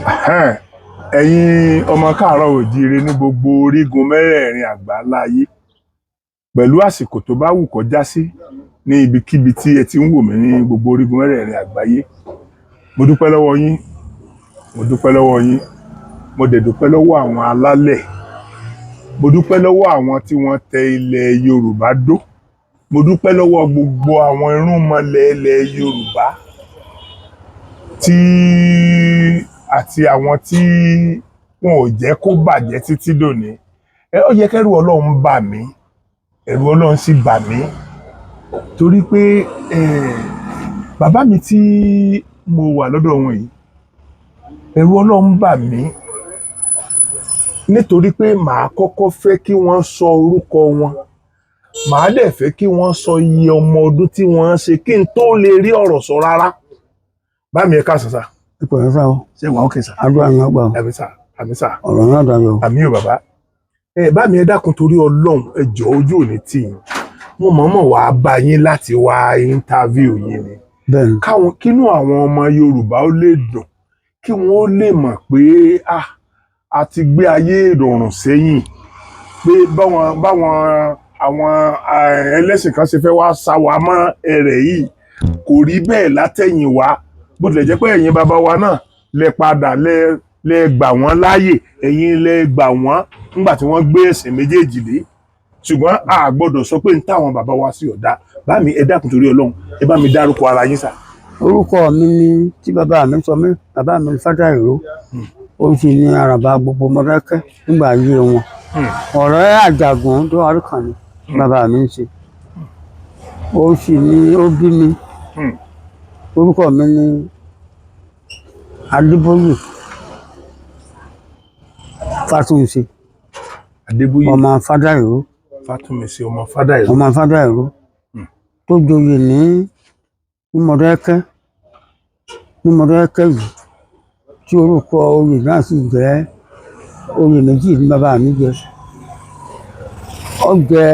Ẹ̀yin ọmọ káàárọ̀ òjíire ní gbogbo orígun mẹ́rẹ̀ẹ̀rin àgbáńlá ayé, pẹ̀lú àsìkò tó bá wù kó já sí ní ibikíbi tí ẹ ti ń wò mí ní gbogbo orígun mẹ́rẹ̀ẹ̀rin àgbáyé, mo dúpẹ́ lọ́wọ́ yín, mo dúpẹ́ lọ́wọ́ yín. Mo dẹ̀ dúpẹ́ lọ́wọ́ àwọn alálẹ̀, mo dúpẹ́ lọ́wọ́ àwọn tí wọ́n tẹ ilẹ̀ Yorùbá dó, mo dúpẹ́ lọ́wọ́ gbogbo àwọn irúnmọlẹ̀ ilẹ̀ Yorùbá tí àti àwọn tí wọn ò jẹ́ kó bàjẹ́ títí dòní. Ẹ ó yẹ kẹ́rù Ọlọ́run bà mí, ẹ̀rù Ọlọ́run sì bà mí, torí pé bàbá mi tí mo wà lọ́dọ̀ wọn yìí, ẹ̀rù Ọlọ́run bà mí, nítorí pé màá kọ́kọ́ fẹ́ kí wọ́n sọ orúkọ wọn, màá dẹ̀ fẹ́ kí wọ́n sọ iye ọmọ ọdún tí wọ́n ṣe kí n tó lè rí ọ̀rọ̀ sọ rárá. Bá mi, ẹ káàsán sà. Ipò yẹn sá o. Ṣé wàá okay sà? Àdúrà yẹn gbà o. Àmín sà, àmín sà. Ọ̀rọ̀ náà dayọ̀ o. Àmín o, bàbá. Ẹ bá mi, ẹ dákun, torí Ọlọ́run, ẹ jọ̀ọ́, ojú ò ní tì yín. Mo mọ̀ọ́mọ̀ wàá bá yín láti wá interview yín ni. Bẹ́ẹ̀ ni. Káwọn kínú àwọn ọmọ Yorùbá ó lè dùn, kí wọ́n ó lè mọ̀ pé ah, a ti gbé ayé ìrọ̀rùn sẹ́yìn, pé báwọn báwọn àwọn ẹlẹ́sìn kan ṣe fẹ́ wá sá wa mọ́ ẹrẹ̀ yìí, kò rí bẹ́ẹ̀ látẹ̀yìn wá. Bó tilẹ̀ jẹ́ pé ẹ̀yin bàbá wa náà lẹ padà lẹ gbà wọ́n láàyè, ẹ̀yin lẹ gbà wọ́n nígbà tí wọ́n gbé ẹ̀sìn méjèèjì dé, ṣùgbọ́n a gbọ́dọ̀ sọ pé ń táwọn bàbá wa sí ọ̀dà. Bá mi, ẹ dákun, torí Ọlọ́run, ẹ bá mi dárúkọ ara yín sà. Orúkọ mi ni tí bàbá mi sọ mí, bàbá mi Fádàìró, ó sì ní àràbà gbogbo Mọdákẹ́kẹ́ nígbà ayé wọn. Ọ̀rẹ́ Àjàgùn tó wà kàn ní bàbá mi ń ṣe, ó sì ní ó bí mi. Orúkọ mi ní Adébóyè Fátúnṣe. Adébóyè. Ọmọ Fádàìró. Fátúnmísí, ọmọ Fádàìró. Ọmọ Fádàìró tó joyè ní Mọdákẹ́kẹ́, ní Mọdákẹ́kẹ́ yìí, tí orúkọ oyè náà sì jẹ́ oyè méjì ní bàbá mi jẹ. Ó jẹ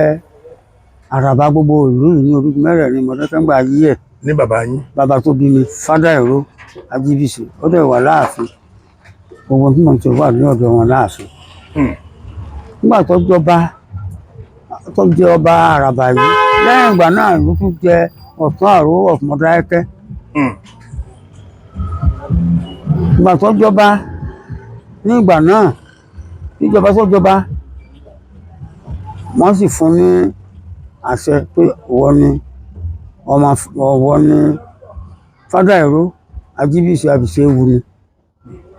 àràbà gbogbo ìlú yìí ní orígun mẹ́rẹ̀ẹ̀rin Mọdákẹ́kẹ́ ńgbà ayé ẹ̀. Ní bàbá yín. Bàbá tó bí mi, Fádàìró Ajíbísì, ó dẹ̀ wà láàfin. Gbogbo tí mo ti wà ní ọ̀dọ̀ wọn láàfin. Nígbà tó jọba, tó jẹ ọba àràbà yìí, lẹ́yìn ìgbà náà ló tún jẹ Ọ̀tún Àró of Mọdákẹ́kẹ́. Ìgbà tó jọba ní ìgbà náà, níjọba tó jọba, wọ́n sì fún ní àṣẹ pé ìwọ ni ọmọ, ọwọ́ ní Fádàìró Ajíbísì Àbíṣẹ́wù ni.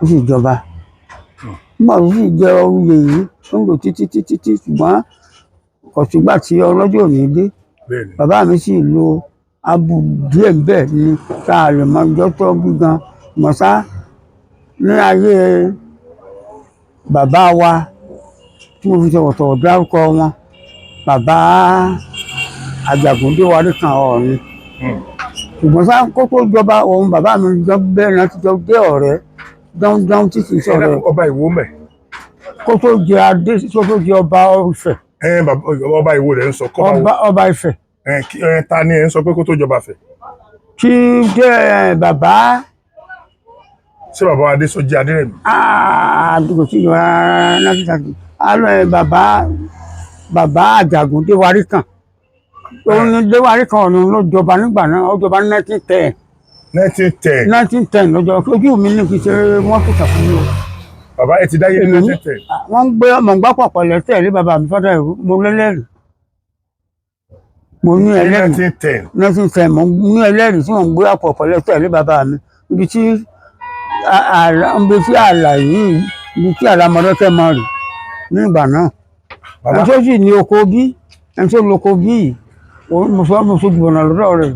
Ó sì jọba. Nígbà tó sì jẹ oyè yìí, ó ń lò títí títí tí, ṣùgbọ́n kò sígbà tí ọlọ́jọ́ òní dé. Bàbá mi sì lo abu díẹ̀ bẹ́ẹ̀ ni tá a lè mọ ọjọ́ tó bí gan mọ̀sá ní ayé bàbá wa tí mo fi tọ̀wọ̀tọ̀wọ̀ dárúkọ wọn, bàbá Àjàgùn Déwárí kan Ọọ̀ni. Ṣùgbọ́n sá, kó tó jọba, òun bàbá mi jọ bẹ́ẹ̀ náà ti jọ dé ọ̀rẹ́ dáúndáún tí kì í Ẹ sọ̀rọ̀. dákun, ọba Ìwó mẹ́? Kó tó jẹ adé, kó tó jẹ ọba Ifẹ̀. Ẹ bàbá, ọba Ìwó rẹ̀ ń sọ kọ́. Ọba Ifẹ̀. Ẹ ta ni ẹ ń sọ pé kó tó jọba Ifẹ̀? Tí jẹ́ bàbá. Ṣé bàbá Adésọjí Adérẹ̀mí? Kò sí ìjọba rárá. Alọ ẹ, bàbá Àjàgùn Déwárí kan, òun ni Déwárí kan ọ̀nà ló jọba nígbà náà. Ó jọba ní 1910. 1910? 1910 ló jọba. Ojú mi ní kì í ṣe wọ́n tó sàfún mi o. Bàbá, ẹ ti dáyé ní 1910? Wọ́n ń gbé ọmọ gbá pọ̀pọ̀ lẹ́sẹ̀ rí bàbá mi Fádàìró. Mo lẹ́lẹ́rìí, mo ní Ní ẹlẹ́rìí. 1910? 1910. Mo ní ẹlẹ́rìí tí wọ́n ń gbé àpọ̀pọ̀ lẹ́sẹ̀ rí bàbá mi ibi tí ààlà yìí, ibi tí ààlà Mọdákẹ́kẹ́ máa rì ní ìgbà náà. Bàbá. Ẹni tó sì ní oko bí, ẹni tó loko bí yìí, òun mo sọ, mo sojú ọ̀nà lọ́dọ̀ rẹ̀.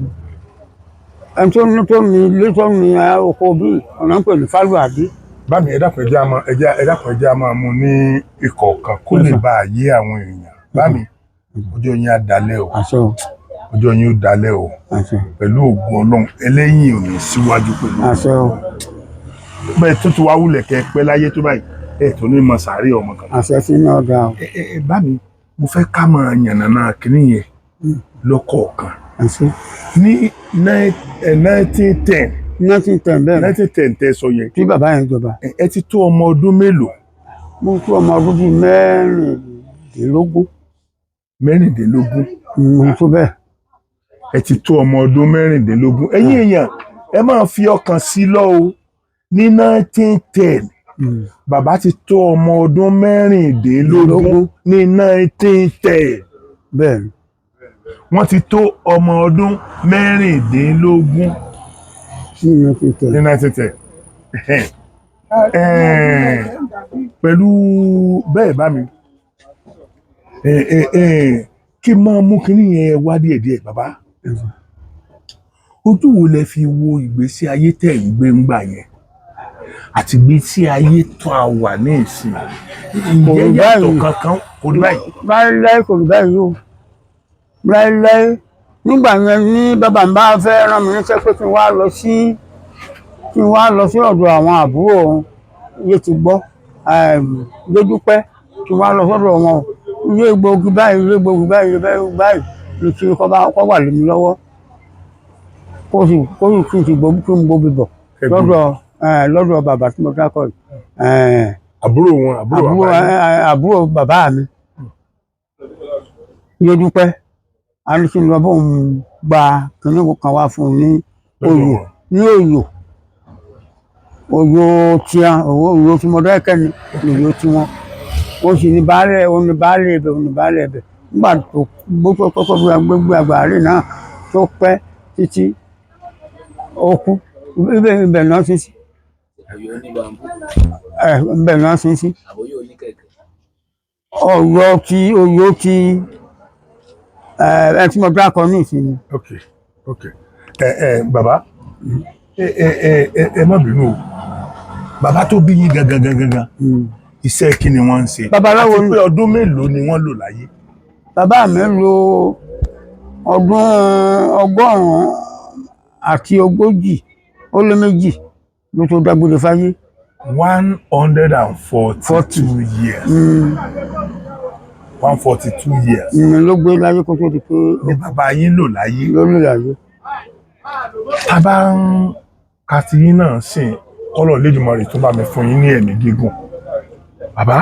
Ẹni tó ní ilé, tó ní oko bí, ọ̀nà ń pè ní Fálúàdé. Bá mi, ẹ dákun, ẹ jẹ́ á máa ẹ jẹ́ ẹ dákun, ẹ jẹ́ á máa mú ní ìkọ̀ọ̀kan kó lè bá a yé àwọn èèyàn. Bá mi, ọjọ́ yín á dalẹ̀ o. Àṣẹ o. Ọjọ́ yín ó dalẹ̀ o. Àṣẹ. Pẹ̀lú ògùn Ọlọ́run, ẹlẹ́yìn ò ní síwájú pẹ̀lú Àṣẹ o. bẹ́ẹ̀ tó ti wá wulẹ̀ kẹ́ ẹ pẹ́ láyé tó báyìí, ẹ tó ní mọ sàárè ọmọ kan. Àṣẹ sí ní ọ̀dà o. Ẹ bá mi, mo fẹ́ ká máa yànnàná kínní yẹn lọ́kọ̀ọ̀kan. Àṣẹ. Ní 1910. 1910 bẹ́ẹ̀ ni 1910 tẹ́ sọ yẹn, tí bàbá yẹn jọba. Ẹ ti tó ọmọ ọdún mélòó? Mo tó ọmọ ọdún bíi 16. 16. Mo tó bẹ́ẹ̀. Ẹ ti tó ọmọ ọdún 16. Ẹ̀yin èèyàn, ẹ máa fi ọkàn sí lọ o. Ní 1910, bàbá ti tó ọmọ ọdún 16. Lógún. Ní 1910, Bẹ́ẹ̀ ni. wọ́n ti tó ọmọ ọdún 16. Ní 1910. Ní 1910. Pẹ̀lú bẹ́ẹ̀ bá mi, kí n máa mú kinní yẹn wá díẹ̀díẹ̀. Bàbá, ojú wo lẹ fi wo ìgbésí ayé tẹ̀ ń gbé ńgbà yẹn àti ìgbésí ayé tó a wà ní ìsìn? Ǹjẹ́ Kò rí yàtọ̀ báyìí. kankan kò rí báyìí? Láéláé, kò rí báyìí o, láéláé. Nígbà yẹn ní bàbá mi bá fẹ́ rán mi níṣẹ́ pé kí n wá lọ sí ọ̀dọ̀ àwọn àbúrò òun, iye ti gbọ́ lójúpẹ́, kí n wá lọ sọ́dọ̀ wọn o. Ilé gbòógì báyìí, ilé gbòógì báyìí, ilé báyìí báyìí ní kí kọ́ bá kọ́ wà lómi lọ́wọ́, kó sì kí n sì gbó kí n gbóbi bọ̀ lọ́dọ̀ bàbá tí mo dákọ̀ yìí. Àbúrò wọn, àbúrò Àbúrò bàbá yín. Àbúrò bàbá mi Yédúpẹ́ alùsùn lọ bóun gba kínní kan wá fún un ní Lọ́dọ̀ Òyò wọn. ní Òyò, Òyò tíá, Òyò tí mo dẹ́kẹ́ ni Òyò tiwọn. Ó sì ní baálé, ó ní baálé ibẹ̀, ó ní baálé ibẹ̀ nígbà tó gbótó kọ́kọ́ bí gbégbé àgbàrí náà tó pẹ́ títí ó kú. Ibẹ̀ ibẹ̀ náà sí sí. Ọ̀yọ́ oníbàmbù. Ẹ ibẹ̀ náà sí sí. Àbóyọ oníkẹ̀kẹ́. Ọ̀yọ́ tí Ọ̀yọ́ tí ẹ ẹ tí mo dákọ ní ìsinmi. Ok, ẹ ẹ bàbá, ẹ ẹ ẹ ẹ ẹ má bínú o. Bàbá tó bí yín gangan gangan gangan, iṣẹ́ kí ni wọ́n ń ṣe? Babaláwo Àti ni. pé ọdún mélòó ni wọ́n lò láyé? Bàbá mi lo ọdún 140 ló tó dágbére fáyé. 142 years. 142 years. Ló gbé láyé kó tó di pé ni bàbá yín lò láyé. Ló lò láyé. Tá a bá ń ka ti yín náà sìn, kọ́lọ̀ Lédùmarè tó bá mi fún yín ní ẹ̀mí gígùn, bàbá.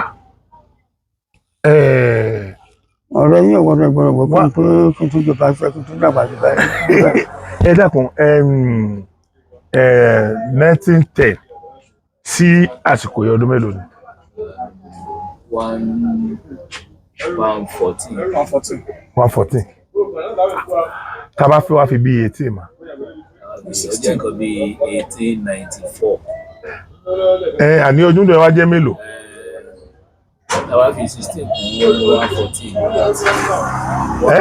Ọ̀rọ̀ yín ò gbọ́dọ̀ gbọ́dọ̀ gbọ́ pé kí n tún jọba fẹ́ kí n tún dàgbà jù báyìí. Ẹ dákun, 1910 sí àsìkò yẹn, ọdún mélòó ni? 114. 114. 114. Tá a bá fẹ́ wá fi bí 18 mà. Ó jẹ́ nǹkan bíi 1894. Ẹ àní ọdún tó yẹ wá jẹ́ mélòó? Àwa fi 16 kún 114. Ẹ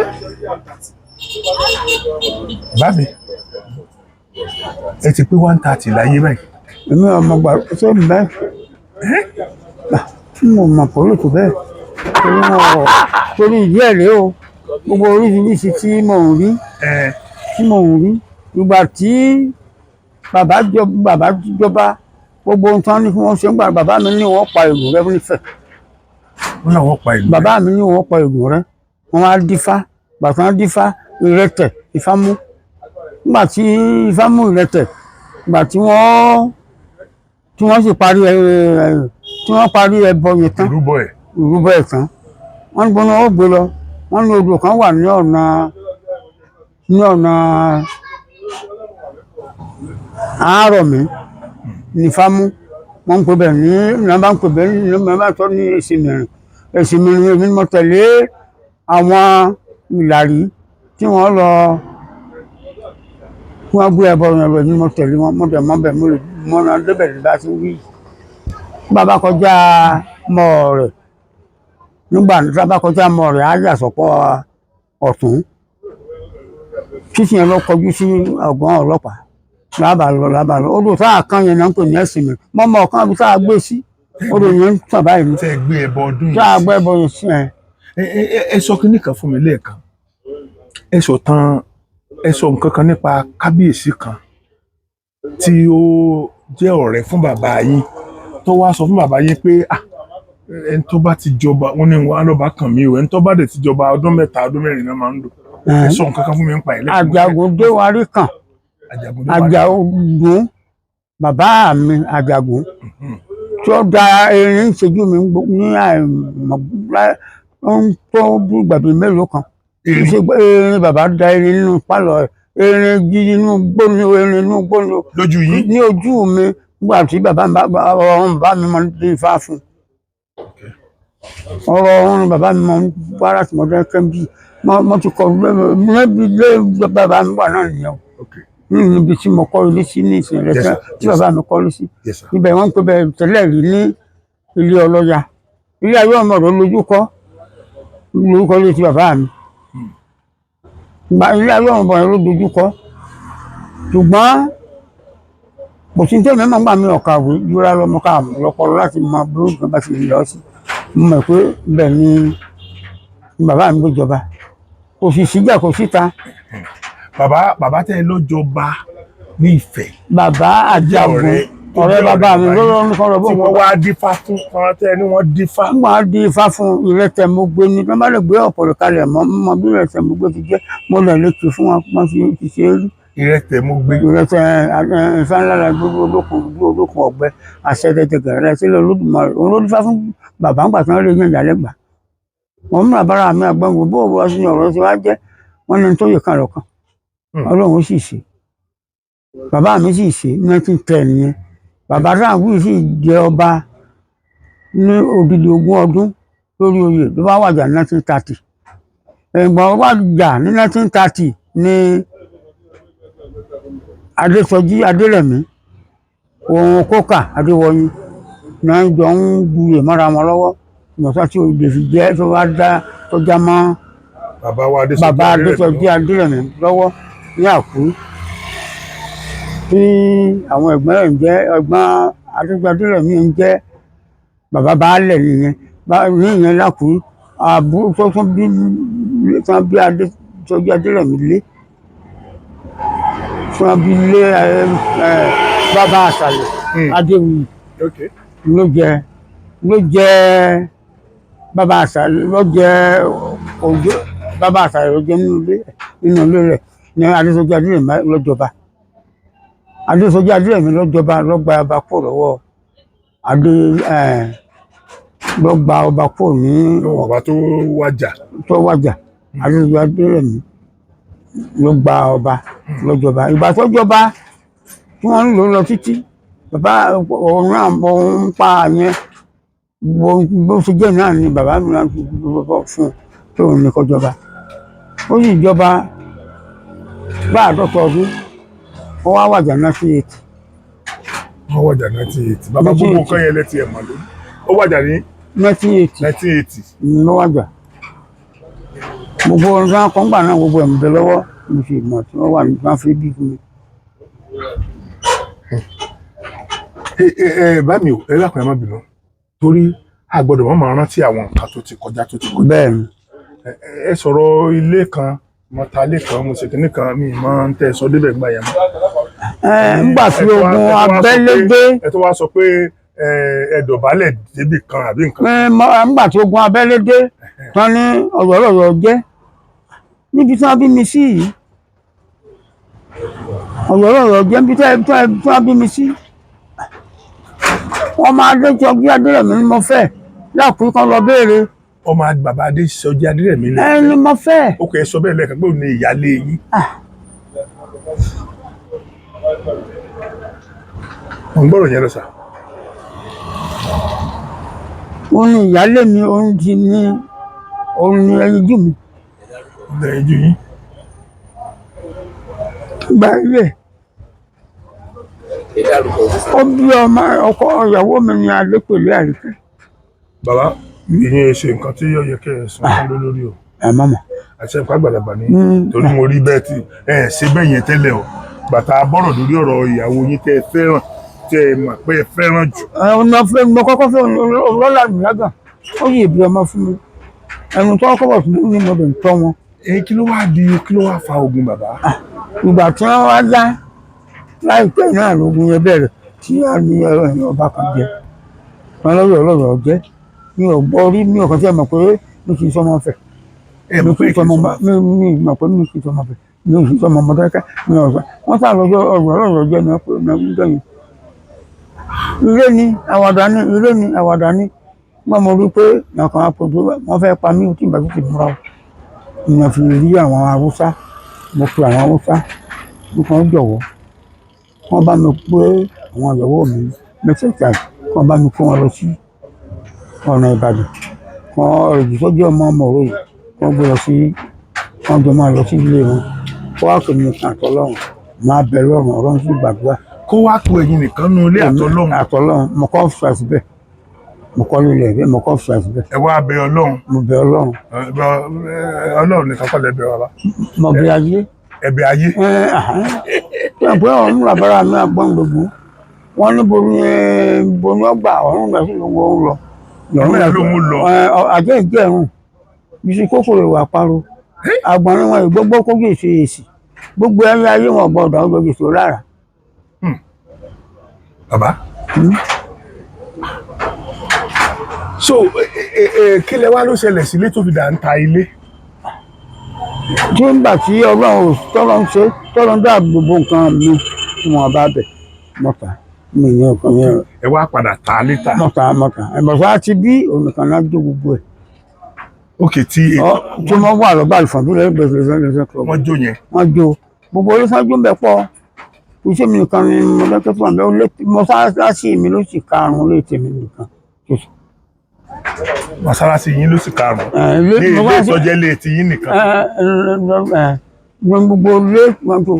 bá mi, ẹ ti pé 130 láyé báyìí. Èmi ọmọ gbà ṣé ń bẹ́ẹ̀ tí mo mọ̀ pọ̀ lóko bẹ́ẹ̀, torí wọn ò torí ìdí ẹ̀ rèé o, gbogbo oríṣiríṣi tí mò ń rí tí mò ń rí ìgbà tí bàbá jọba, gbogbo ohun tán ní kí wọ́n ṣe ń gbà, bàbá mi ní wọ́n pa ègùn rẹ nífẹ̀ẹ́. Wọn làwọn pa ìlú. Bàbá mi ní wọ́n pa ègùn rẹ, wọ́n á dífá. Gbà tí wọ́n dífá ìrẹtẹ̀, ifá mú. Nígbà tí ifá mú ìrẹtẹ̀, ìgbà tí wọ́n sì parí ẹ ẹ tí wọ́n parí ẹbọ yẹn tán, Ìrúbọ ẹ. Ìrúbọ ẹ̀ tán, wọ́n ní gbọ́n ó gbé lọ. Wọ́n ní odò kan wà ní ọ̀nà àárọ̀ mi ní fámú, wọ́n ń pè bẹ́ẹ̀ ní ní wọ́n bá ń pè bẹ́ẹ̀ ní wọ́n bá tọ́ ní èsì mìíràn, èsì mìíràn. Èmi ni mo tẹ̀lé àwọn ìlàrí tí wọ́n lọ, tí wọ́n gbé ẹbọ yẹn lọ. Èmi ni mo tẹ̀lé wọn, mo dẹ̀ mọ́ bẹ́ẹ̀, mo lè mọ́ náà débẹ̀ ní bá ti wí. Bàbá kọjá mọ́ rẹ̀, nígbà tí a bá kọjá mọ́ rẹ̀, á yà sọ́pọ̀ ọ̀tún, títí yẹn lọ kọjú sí ọ̀gbọ́n ọlọ́pàá. Lábàá lọ, lábàá lọ, odò tá a kan yẹn náà ń pè ní ẹ̀sìn mi mọ́mọ́ ọ̀kan àbí tá a gbé sí odò yẹn ń tàn báyìí ní Tẹ gbé ẹbọ ọdún tá a yìí sí. gbé ẹbọ yẹn sí ẹ. Ẹ sọ kinní kan fún mi lẹ́ẹ̀kan. Ẹ sọ tán, ẹ sọ nǹkan kan nípa kábíyèsí kan tí ó jẹ́ ọ̀rẹ́ fún bàbá yín, tó wá sọ fún bàbá yín pé, ah, ẹni tó bá ti jọba, wọn ní wọn á lọ́ba kàn mí o, ẹni tó bá dẹ̀ ti jọba, ọdún 3, ọdún 4 náà máa ń lò. Ẹ sọ nǹkan kan fún mi nípa ẹ̀ lẹ́ẹ̀kan. Àjàgùn déwárí kan. Àjàgùn ló wà. Àjàgùn bàbá mi Àjàgùn tí ó da erin ṣojú mi ní àìmọ̀ ó ń tó bí gbàgbé mélòó kan. Erin. Ṣe erin bàbá da erin nínú pálọ̀ ẹ̀, erin jíjí inú gbóni, erin inú gbóni Lójú yín? Ní ojú mi, nígbà tí bàbá mi ọ̀rọ̀ bàbá mi máa ń dín ifá fún ọ̀rọ̀ ọ̀run, bàbá mi máa ń wára tí mo dẹ́ kẹ́ńbì mo ti kọ́ níbi ilé bàbá mi wà náà nìyẹn o. Nínú ibi tí mo kọ́ ilé sí ní ìsìn rẹ̀ Yes, sir. tí bàbá mi kọ́ ilé sí Yes, sir. ibẹ̀ wọ́n ń pè bẹ́ẹ̀ tẹ́lẹ̀ rí ní ilé ọlọ́ya, ilé ayé ọmọ rẹ̀ lójú kọ́ lórúkọ ilé ti bàbá mi. Ìgbà ilé ayé ọmọ rẹ̀ ló dojú kọ́, ṣùgbọ́n kò sí tẹ́lẹ̀ mọ́ gbà mí ọ̀kàwé yúra lọ́mọ ká lọ́pọ̀lọ́ láti mọ bí ó bá ti lọ sí. Mo mọ̀ pé ibẹ̀ ni bàbá mi gbé jọba, kò sì síjà, kò síta. Bàbá tẹ́ ẹ lọ́jọba ní Ifẹ̀. Bàbá Àjàgùn. Ọ̀rẹ́ tó Ọ̀rẹ́ jẹ́ bàbá mi ọ̀rẹ́ lọ́wọ́ ní kọ́ tí wọ́n wá dífá fún kan tẹ́ ẹ ní wọ́n dífá. Wọ́n á di ifá fún ìrẹsẹ̀ mo gbé ní tí wọ́n bá lè gbé ọ̀pọ̀lọpọ̀ kalẹ̀ mọ́ mọ́ bí ìrẹsẹ̀ mo gbé ti jẹ́, mo lè lè tù fún wọn wọ́n fi ti ṣe é rí. Ìrẹtẹ̀ mo gbé. Ìrẹsẹ̀ ifá ńlá la gbogbo olókun gbogbo olókun ọ̀gbẹ́ àṣẹ tẹ̀tẹ̀ gẹ̀rẹ́ sílẹ̀ Olódùmarè òun ló dífá fún bàbá ńgbà tí wọ́n lè yan ìyàlẹ́ gbà. Wọ́n múra bára mi àgbọ̀ngbò bó wọ́n sí ọ̀rọ̀ tí wàá jẹ́ wọ́n ní tó yẹ kan lọ́kàn. Ọlọ́run ó sì ṣe, bàbá mi sì ṣe 1910 yẹn. Bàbá Ráńgù sì jẹ ọba ní odidi 20 ọdún lórí oyè ló bá wàjà ní 1930. Ẹ̀gbọ́n wàjà ní 1930 ní Adésọjí Adérẹ̀mí òun Kókà Adéwọyìn náà jọ ń guyè mọ́ra wọn lọ́wọ́ ìmọ̀sá tí oyè fi jẹ́ tó wá dá tó já mọ́ Bàbá wa Adésọjí bàbá Adérẹ̀mí. Adésọjí Adérẹ̀mí lọ́wọ́ ní Àkúrẹ́, tí àwọn ẹ̀gbọ́n rẹ̀ ń jẹ́ ẹ̀gbọ́n Adésọjí Adérẹ̀mí ń jẹ́ bàbá baálẹ̀ nìyẹn ní ìyẹn l'Ákúrẹ́. Àbúrò tó tún bí tún bí Adésọjí Adérẹ̀mí lé tún bí lé ẹ ẹ bàbá àṣàlẹ̀ Adéwuyì ló jẹ bàbá àṣàlẹ̀, ló jẹ òjò bàbá àṣàlẹ̀ ló jẹ nínú ilé rẹ̀ ní Adésọjí Adérẹ̀mí lọ́jọba. Adésọjí Adérẹ̀mí lọ́jọba, ló gba ọba kúrò lọ́wọ́ adé ẹ ló gba ọba kúrò ní Lọ́wọ́ bàbá tó wájà. Tó wàjà. Adésọjí Adérẹ̀mí ló gba ọba lọ́jọba. Ìgbà tó jọba tí wọ́n ń lò lọ títí, bàbá òun náà òun pa yẹn bó ṣe jẹ́ náà ni bàbá mi náà fún un tó ní kó jọba. Ó sì jọba bá 50 ọdún, ó wá wàjà 1980. Wọ́n wàjà 1980. Bàbá, gbogbo nǹkan yẹn lẹ́tì ẹ̀ mọ̀ lónìí. Ó wàjà ní 1980. 1980. Ló wàjà. Gbogbo ohun tí wọ́n kọ́ ń gbà náà, gbogbo ẹ̀ ń bẹ lọ́wọ́ mo sì mọ̀ tí wọ́n wà ní wọ́n fi bí fún mi. Ẹ ẹ ẹ bá mi ò ẹ lákùnrin, má bínú, torí a gbọ́dọ̀ wọ́n máa rántí àwọn nǹkan tó ti kọjá tó ti kọjá. Bẹ́ẹ̀ ni. Ẹ sọ̀rọ̀ ilé kan, mo ta ilé kan, mo ṣe kinní kan, mi máa ń tẹ́ ẹ sọ débẹ̀ gbà yẹn mọ́. Ẹ ńgbà tí ogun abẹ́lé dé. Ẹ tó wá sọ pé ẹ dọ̀bálẹ̀ débì kan àbí nǹkan. Ẹ ńgbà tí ogun abẹ́lé dé tán ní ọ̀yọ́ lọ́yọ́ jẹ́ níbi tí wọ́n bí mi sí yìí, ọ̀yọ́ lọ́yọ́ jẹ́ níbi tí wọ́n bí mi sí. Ọmọ Adéjọbí Adérẹ̀mí ni mo fẹ́ láàkúrú kan lọ béèrè. Ọmọ bàbá Adésọjí Adérẹ̀mí ni. Ẹ ni mo fẹ́. Ó kẹ́ ẹ sọ bẹ́ẹ̀ lẹ́ẹ̀kan pé òun ni ìyáálé yín. Mo ń gbọ́rọ̀ yẹn lọ sà. Òun ni ìyáálé mi, òun ti ní òun ni ẹyinjú mi. Lẹ́yìn ju yín. Gba ilé. Ẹ dárúkọ. Ó bí ọmọ ọkọ ìyàwó mi ní Adépèlé Àríkẹ́. Bàbá, ìyẹn ṣe nǹkan tí yóò yẹ kẹ́ ẹ sùn fún lórí o. Ẹ mọ̀mọ́. Àti ẹ̀kọ́ àgbàlagbà ni torí mo rí bẹ́ẹ̀ tí ẹ ṣe bẹ́ẹ̀ yẹn tẹ́lẹ̀ o. Bàtà bọ́rọ̀ lórí ọ̀rọ̀ ìyàwó yín tẹ́ ẹ fẹ́ràn, tẹ́ ẹ mọ̀ pé ẹ fẹ́ràn jù. Ẹ ọ̀nà fẹ́ mo kọ́kọ́ fẹ́ ọlọ́lá mi lágàn, ó yẹ ìbí ọmọ fún mi, ẹnu tó kọ́ bọ̀ fún mi ní mo lè tọ́ wọn. Ẹ kí ló wá di, kí ló wá fa ogun bàbá? Ìgbà tí wọ́n wá dá láìpẹ́ náà lógun yẹn bẹ̀rẹ̀ tí a ní ẹ̀rọ ọba kan jẹ wọn lọ́yọ̀ ọlọ́yọ̀ jẹ́ mi ò gbọ́ rí, mi ò kàn sí ẹ̀ mọ̀ pé mi kì í sọmọ fẹ̀. Ẹ mi mọ̀ kì pé í kì í sọmọ sọ mi mọ̀ pé mi kì í sọmọ fẹ̀. Ní oṣù tó ọmọ Mọdákẹ́kẹ́ ní ọ̀sán wọ́n sá lọ́jọ́ ọ̀rọ̀ ọ̀rọ̀ jẹ́ ní ọ̀pọ̀ ọjọ́ yẹn. Ilé ni àwàdà ni, ilé ni àwàdà ni. Wọ́n mọ̀ rí pé nǹkan àpòjù wọ́n fẹ́ pa mí tí ìgbà tó ti múra o. Ìyẹn fi rí àwọn Haúsá, mo pe àwọn Haúsá bí wọ́n jọ̀wọ́, wọ́n bá mi pé àwọn ìyàwó mi mẹ́tẹ̀ẹ̀ta, wọ́n bá mi kó wọn lọ sí ọ̀nà Ìbàdàn, wọ́n èyí tó jẹ́ ọmọ ọmọ òwe yìí wọ́n gbé lọ sí, wọ́n jọ máa lọ sí ilé wọn, kó wá pè mí nìkan àtọ́lọ́run, máa bẹ lọ́rùn, Ọlọ́run sì gbàdúrà. Kó wá ku ẹ̀yin nìkan nu ilé àtọlọ́run. Àtọ́lọ́run, mo kọ́ fà síbẹ̀, mo kọ́ lílẹ̀ bẹ́ẹ̀, mo kọ́ fà síbẹ̀. Ẹ wá bẹ Ọlọ́run. Mo bẹ Ọlọ́run. Ọlọ́run nìkan kọ́ lẹ bẹ bàbá. Mo bẹ ayé. Ẹ̀bẹ̀ ayé. Tí wọ́n pé ọ̀run làbára mi àgbọ̀n gbogbo wọ́n ní bomi bomi ọgbà ọ̀run lọ sí lóko ń lọ. Ọ̀run ló ń lọ. Àjẹ́ ìjẹ̀rùn bísí kókòrò ìwà parọ́ àgbọ̀nrín wọn ìgbógbó kókò èso èsì gbogbo ẹ̀yìn ayé wọn gbọ́dọ̀ àwọn gbogbo èso lára. Bàbá. So kí lẹ wá ló ṣẹlẹ̀ sílé tó fi dà ń ta ilé? Tí ń gbà tí Ọlọ́run tọ́lọ́ ń ṣe tọ́lọ́ ń dá gbogbo nǹkan mi tí wọ́n bá bẹ̀ mọ́ta mi ní ọkàn yẹn. Ẹ wá padà ta létà. Mọ́ta mọ́ta ẹ̀bọ̀sá ti bí ònìkan náà jó gbogbo ẹ̀. Ok, tí Tí wọ́n wà lọ́gbà àlùfáà lẹ́gbẹ̀ẹ́ lẹ́gbẹ̀ẹ́ club. Wọ́n jó yẹn. Wọ́n jó gbogbo olùsọ́jú ń bẹ pọ̀, iṣẹ́ mi nìkan ni mo lọ́kẹ́ fún àbẹ́ mọ́sálásí mi ló sì karùn-ún lé tèmi nìkan. Mọ́sálásí yín ló sì karùn-ún ní ilé ìtọ́jẹ́ lé ti yín nìkan. Gbogbo ilé wọn tó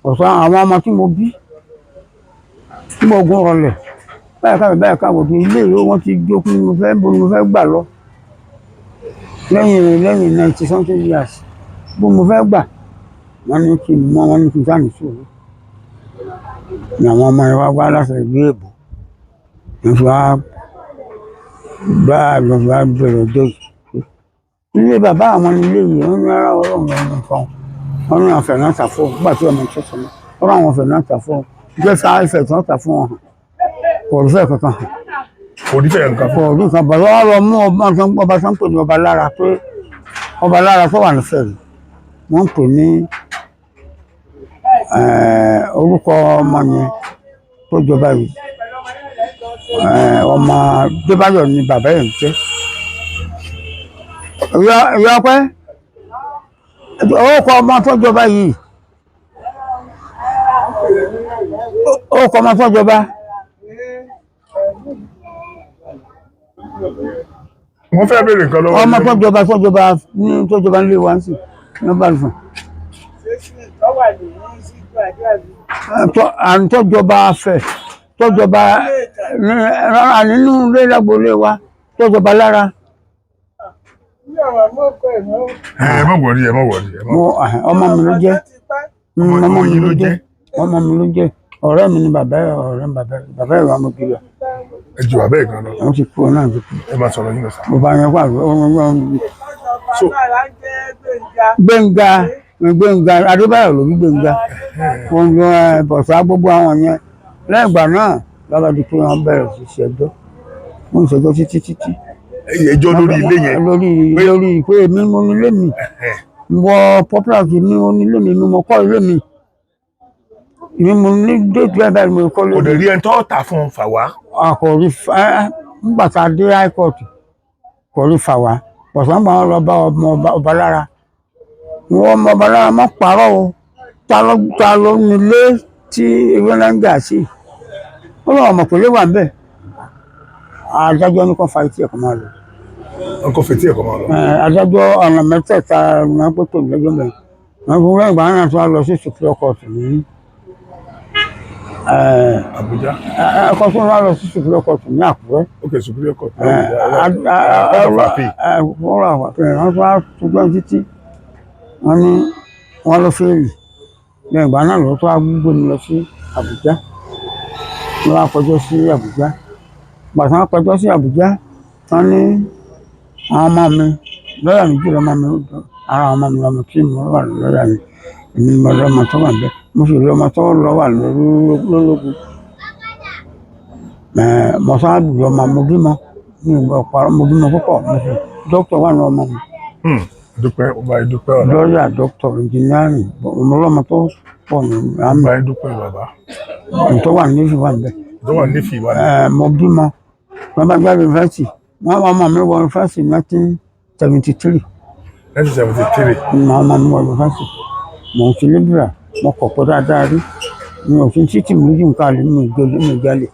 ọ̀sán àwọn ọmọ tí mo bí tí mo gún rọlẹ̀ báyìí káwé báyìí káwé tó ilé ìwé wọn ti jó kí mo fẹ́ bo mo fẹ́ gbà lọ lẹ́yìn 90-something years bó mo fẹ́ gbà. Wọ́n ní kí n mọ, wọ́n ní kí n sáà ní sùúrù ní àwọn ọmọ yẹn wá wá láti ìlú èbó ní fi wá bá lọ fi wá bẹ̀rẹ̀ ọjọ́ yìí. Ilé bàbá àwọn ní ilé yìí, wọ́n ní rárá, Ọlọ́run lọ́wọ́ nǹkan wọ́n ní àwọn fẹ̀ náà tà fún ọ nígbà tí ọmọ tó sọ mọ́ wọ́n ní àwọn fẹ̀ náà tà fún ọ jẹ́ ká ìfẹ̀ tí wọ́n tà fún ọ hàn kò rí fẹ́ kankan hàn. Kò ní fẹ́ nǹkan Kò fún. rí nǹkan bàbá wa lọ mú ọba tó ń pè ní ọba lára pé ọba lára tó wà nífẹ̀ẹ́ rẹ̀ wọ́n ń pè ní orúkọ ọmọ yẹn tó jọba yìí, ọmọ Débáyọ̀ ni bàbá yẹn ń jẹ́. Ìyá ọpẹ́ orúkọ ọmọ tó jọba yìí, orúkọ ọmọ tó jọba. Wọ́n fẹ́ béèrè nǹkan lọ́wọ́ Ọmọ yín. tó jọba tó jọba ní tó jọba nílé wa ń sìn ní ọba àlùfáà. Àrùn tó jọba afẹ tó jọba rárá nínú ilé lágboolé wa tó jọba lára. Ẹ má wọrí, ẹ má wọrí, ẹ má. Mo ọmọ mi ló jẹ́. Ọmọ Ọmọ mi yín ló ló jẹ́. jẹ́. Ọmọ mi ló jẹ́, ọ̀rẹ́ mi ni bàbá ẹ̀, ọ̀rẹ́ mi bàbá ẹ̀, bàbá ẹ̀ wà mọ́ kiri. Ẹ ju bàbá ẹ̀ gan lọ. Àwọn ti kú ọ náà ti kú. Ẹ má sọ̀rọ̀ yín lọ sá. Bàbá yẹn wà. Gbẹ̀ngà, Gbẹ̀ngà Adébáyọ̀ ló bí Gbẹ̀ngà wọn lọ bọ̀sá gbogbo àwọn yẹn. Lẹ́yìn ìgbà náà lọ́ba di pé wọ́n bẹ̀rẹ̀ sí ṣẹjọ́, wọ́n ń ṣẹjọ́ títí títí. Ẹjọ́ lórí ilé yẹn. Lórí lórí pé èmi mo nílé mi, mo wọ popular mi, mo nílé mi, mo kọ́ ilé mi, èmi mo ní déètì bẹ́ẹ̀ bẹ́ẹ̀ mo kọ́ Kò ilé dẹ̀ mi. rí ẹni tó tà fún un fà wá. Kò rí nígbà tá a dé high court kò rí fà wá. Bọ̀sán gbà wọn lọ bá ọmọ ọba lára, wọn ọmọ ọba lára má parọ́ o, ta ló nílé tí ewé ńlá ń gà sí? Ó lọ ọmọ kò lè wà níbẹ̀. Adájọ́ ní kò fa etí ẹ̀kọ́ máa lọ. Wọn kò fetí ẹ̀kọ́ máa lọ. Adájọ́ ọ̀nà mẹ́tẹ̀ẹ̀ta ní wọ́n pèpè lẹ́jọ́ mẹ́rin wọ́n fún lẹ́yìn ìgbà náà tó wá lọ sí Supreme Court ní Àbújá. Ẹ̀kọ́ tó wá lọ sí Supreme Court ní Àkúrẹ́. Ok, Supreme Court. Court of Appeal. Wọ́n rà wá pé wọ́n tó wá tó títí wọ́n ní wọ́n lọ fẹ́ẹ̀lì. Lẹ́yìn ìgbà náà ló tó wá gbé mi lọ sí Àbújá, ló wá kọjọ́ sí Àbújá. Gbàtàn wọ́n kọjọ́ sí Àbújá, wọ́n ní àwọn ọmọ mi lọ́yà méjì lọ́mọ mi, ara àwọn ọmọ mi lọ́mọ tí mo wà lọ́yà mi, èmi mo lọ́mọ tó wà bẹ́ẹ̀, mo sì lọ́mọ tó lọ́ wà lólógún. Mo sáà lọ́mọ, mo bímọ, mi ò gbọ́ parọ́, mo bímọ púpọ̀, mo sì dókítà wà ní ọmọ mi. Dúpẹ́, ó bá yín dúpẹ́ ọ̀la. Lọ́ọ̀yà, dókítà, engineering, ọmọlọ́mọ tó pọ̀ ní àmì. Bá yín dúpẹ́, bàbá. Tó wà ní ìfìwà ń bẹ̀. Tó wà nífìí wa. Ẹ, mo bímọ, wọn bá gbá yunifásitì, wọn ọmọ mi wọ yunifásitì 1973. 1973. Ní ọmọ mi wọ yunifásitì, mo ń fi libra, mo kọ̀ pé dáadáa rí, mi ò fi títì méjì nǹkan àlè, mi ò gbélé, mi ò jalè,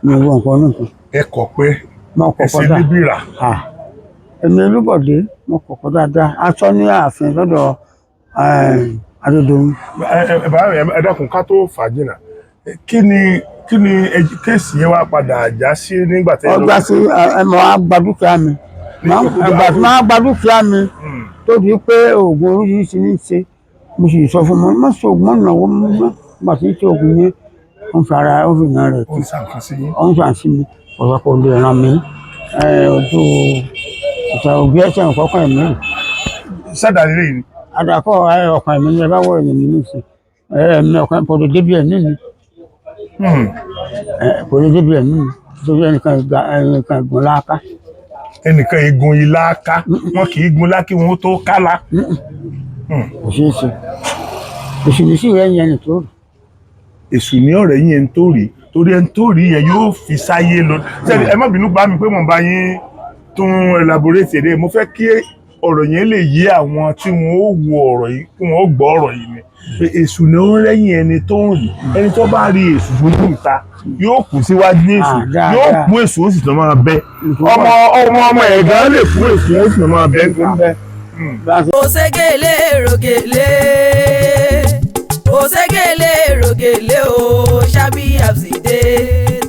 mi ò wọ nǹkan nìkan. Ẹ kọ̀ pé Mo ẹ kọ̀ ṣe pọ̀ dáa. líbìrà. Ah, èmi Olúbọ̀dé, mo kọ̀ pọ̀ dáadáa, aṣọ ní ààfin lọ́dọ̀ Adédoyin. Ẹ ẹ bàbá mi, ẹ dákun, ká tó fà á jìnnà, kí ni kéèsì yẹn wá padà já sí nígbà tẹ́ ẹ lọ? Ọgbà sí ẹ mọ á gba dúkìá mi. Ẹgbà tí máa gba dúkìá mi tó di pé oògùn oríṣiríṣi ní í ṣe, mo sì sọ fún mi, má ṣe oògùn mọ́, náwó mọ́ gbà tí ń ṣe oògùn yẹn, ó ń fara, ó fi yàn rẹ̀. Ó ń sàǹkan sí yín. Ó ń fà sí mi, ọ̀rọ̀ kò lè ràn mí. Ojú ìta òbí ẹsẹ̀ nǹkan ẹ̀mí. Sádà nílé yìí ni. Àdàkọ ọkàn ẹ̀mí ni ẹ bá wọ ẹ̀yìn mi nísìn, ẹ̀mí ọkàn kò lè débi ẹ̀mí mi. Kò lè débi ẹ̀mí mi torí ẹnìkan ìgbà ẹnìkan ìgbọ̀n láàká. Ẹnìkan igun ilá ká, wọn kì í gun lá kí wọn ó tó kálá. Kò ṣeé ṣe, òṣèlú rẹ̀ ń yẹn nìtò. Èṣù ní ọ̀rẹ́ yín, ẹni tó rí, torí ẹni tó rí yẹn yóò fi sáyé lọ. Sẹ́ni, ẹ má bínú bá mi pé mò ń bá yín tún elaborate èdè, mo fẹ́ kí ọ̀rọ̀ yẹn lè yé àwọn tí wọ́n ó wo ọ̀rọ̀ yìí, kí wọ́n ó gbọ́ ọ̀rọ̀ yìí ni pé èṣù ní ó ń rẹ́yìn ẹni tó ń rí. Ẹni tó bá rí èṣù fojú ìta yóò kú síwájú èṣù. Ah, dáadáa. Yóò kú, èṣù ó sì tún máa bẹ ọmọ ọmọ ọmọ ẹ̀gán lè kú, èṣù ó sì tún máa bẹ. Òṣègèlè rògèlè, òṣègèlè rògèlè o, ṣábí àbsìdé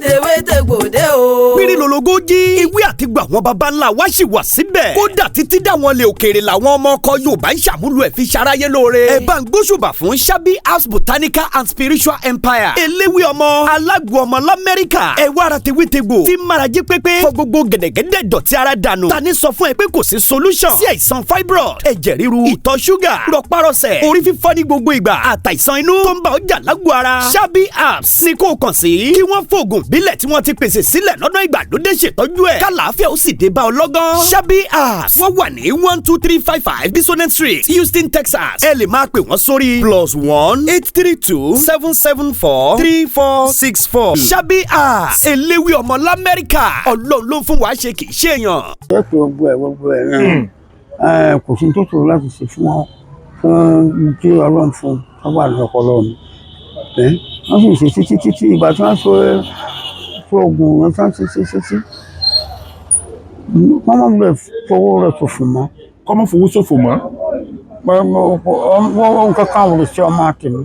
tewétegbòde o. Pírí lológo jí ewé àti gbà àwọn baba ńlá wa sì wà síbẹ̀. Kódà títí dáwọn lè òkèèrè làwọn ọmọ ọkọ Yorùbá ń ṣàmúlò ẹ̀ fi ṣaráyé lóore. Ẹ bá ń gbóṣùbà fún Ṣábí House Botanical and Spiritual Empire. Eléwé ọmọ alágbo ọmọ l'Amẹ́ríkà. Ẹ wá ara tewétegbò tí marají pépé fọ gbogbo gẹ̀dẹ̀gẹ̀dẹ̀ dọ̀tí ara dànù. Ta ni sọ fún ẹ pé kò sí solution sí àìsàn fibroid, ẹ̀jẹ̀ ríru, ìtọ̀ ṣúgà, rọpárọsẹ̀, orí fífọ́ ní gbogbo ìgbà, àtàìsàn inú tó ń bá ọjà lágbo ara? Ṣábí Apps ní kó o kàn sí kí wọ́n fògùn bílẹ̀ tí wọ́n ti pèsè sílẹ̀ lọ́nà ìgbàlódé ṣètọ́jú ẹ̀, kálàáfíà ó sì dé bá ọ lọ́gán. Ṣábí Apps, wọ́n wà ní 12355 Bisonet Street, Houston, Texas. Ẹ lè máa pè wọ́n sórí +1 832 774 3464. Ṣábí Apps, eléwé ọmọ l'Amẹ́ríkà, Ọlọ́run ló ń fún wa ṣe, kì í ṣe èèyàn. Ẹ pé gbogbo ẹ̀ náà, kò sí tó ṣòro láti ṣe fún ọ, fún tí Ọlọ́run fún ọ wà ní ọpọlọ mi. Wọ́n sì ṣe títí títí ìgbà tí wọ́n ṣe oògùn yẹn tí wọ́n ṣe ṣe ṣe ṣe, wọ́n mọ̀ lè fowó rẹ̀ ṣòfò mọ́. Kọ́mọ́ fowó ṣòfò mọ́. Wọ́n nǹkan kan ò lè ṣe ọmọ tèmi.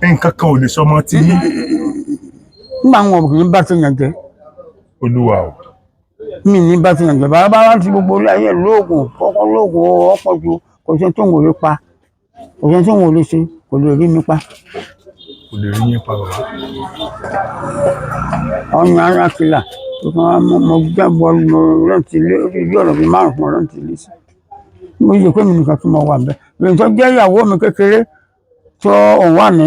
Nǹkan kan ò lè sọmọ tí yín. Nígbà àwọn obìnrin bá ti yàn jẹ. Olúwa o. Mi ní bá ti yàn jẹ, bàbá wa ti gbogbo orí ayé lóògùn kọ́kọ́ lóògùn ọ̀pọ̀ ju, kò sí tó ń wò lè pa, kò sí tó ń wò lè ṣe, kò lè rí mi pa. Kò lè rí yín pa, bàbá. Ọyàn ara kìlà tó kàn wá, mo jábọ̀, mo rántí ilé bí ọ̀rọ̀ bíi márùn-ún, mo rántí ilé sí. Mo yẹ pé mi nìkan tí mo wà bẹ́ẹ̀ lóyún tó jẹ́ ìyàwó mi kékeré tó òun wà ní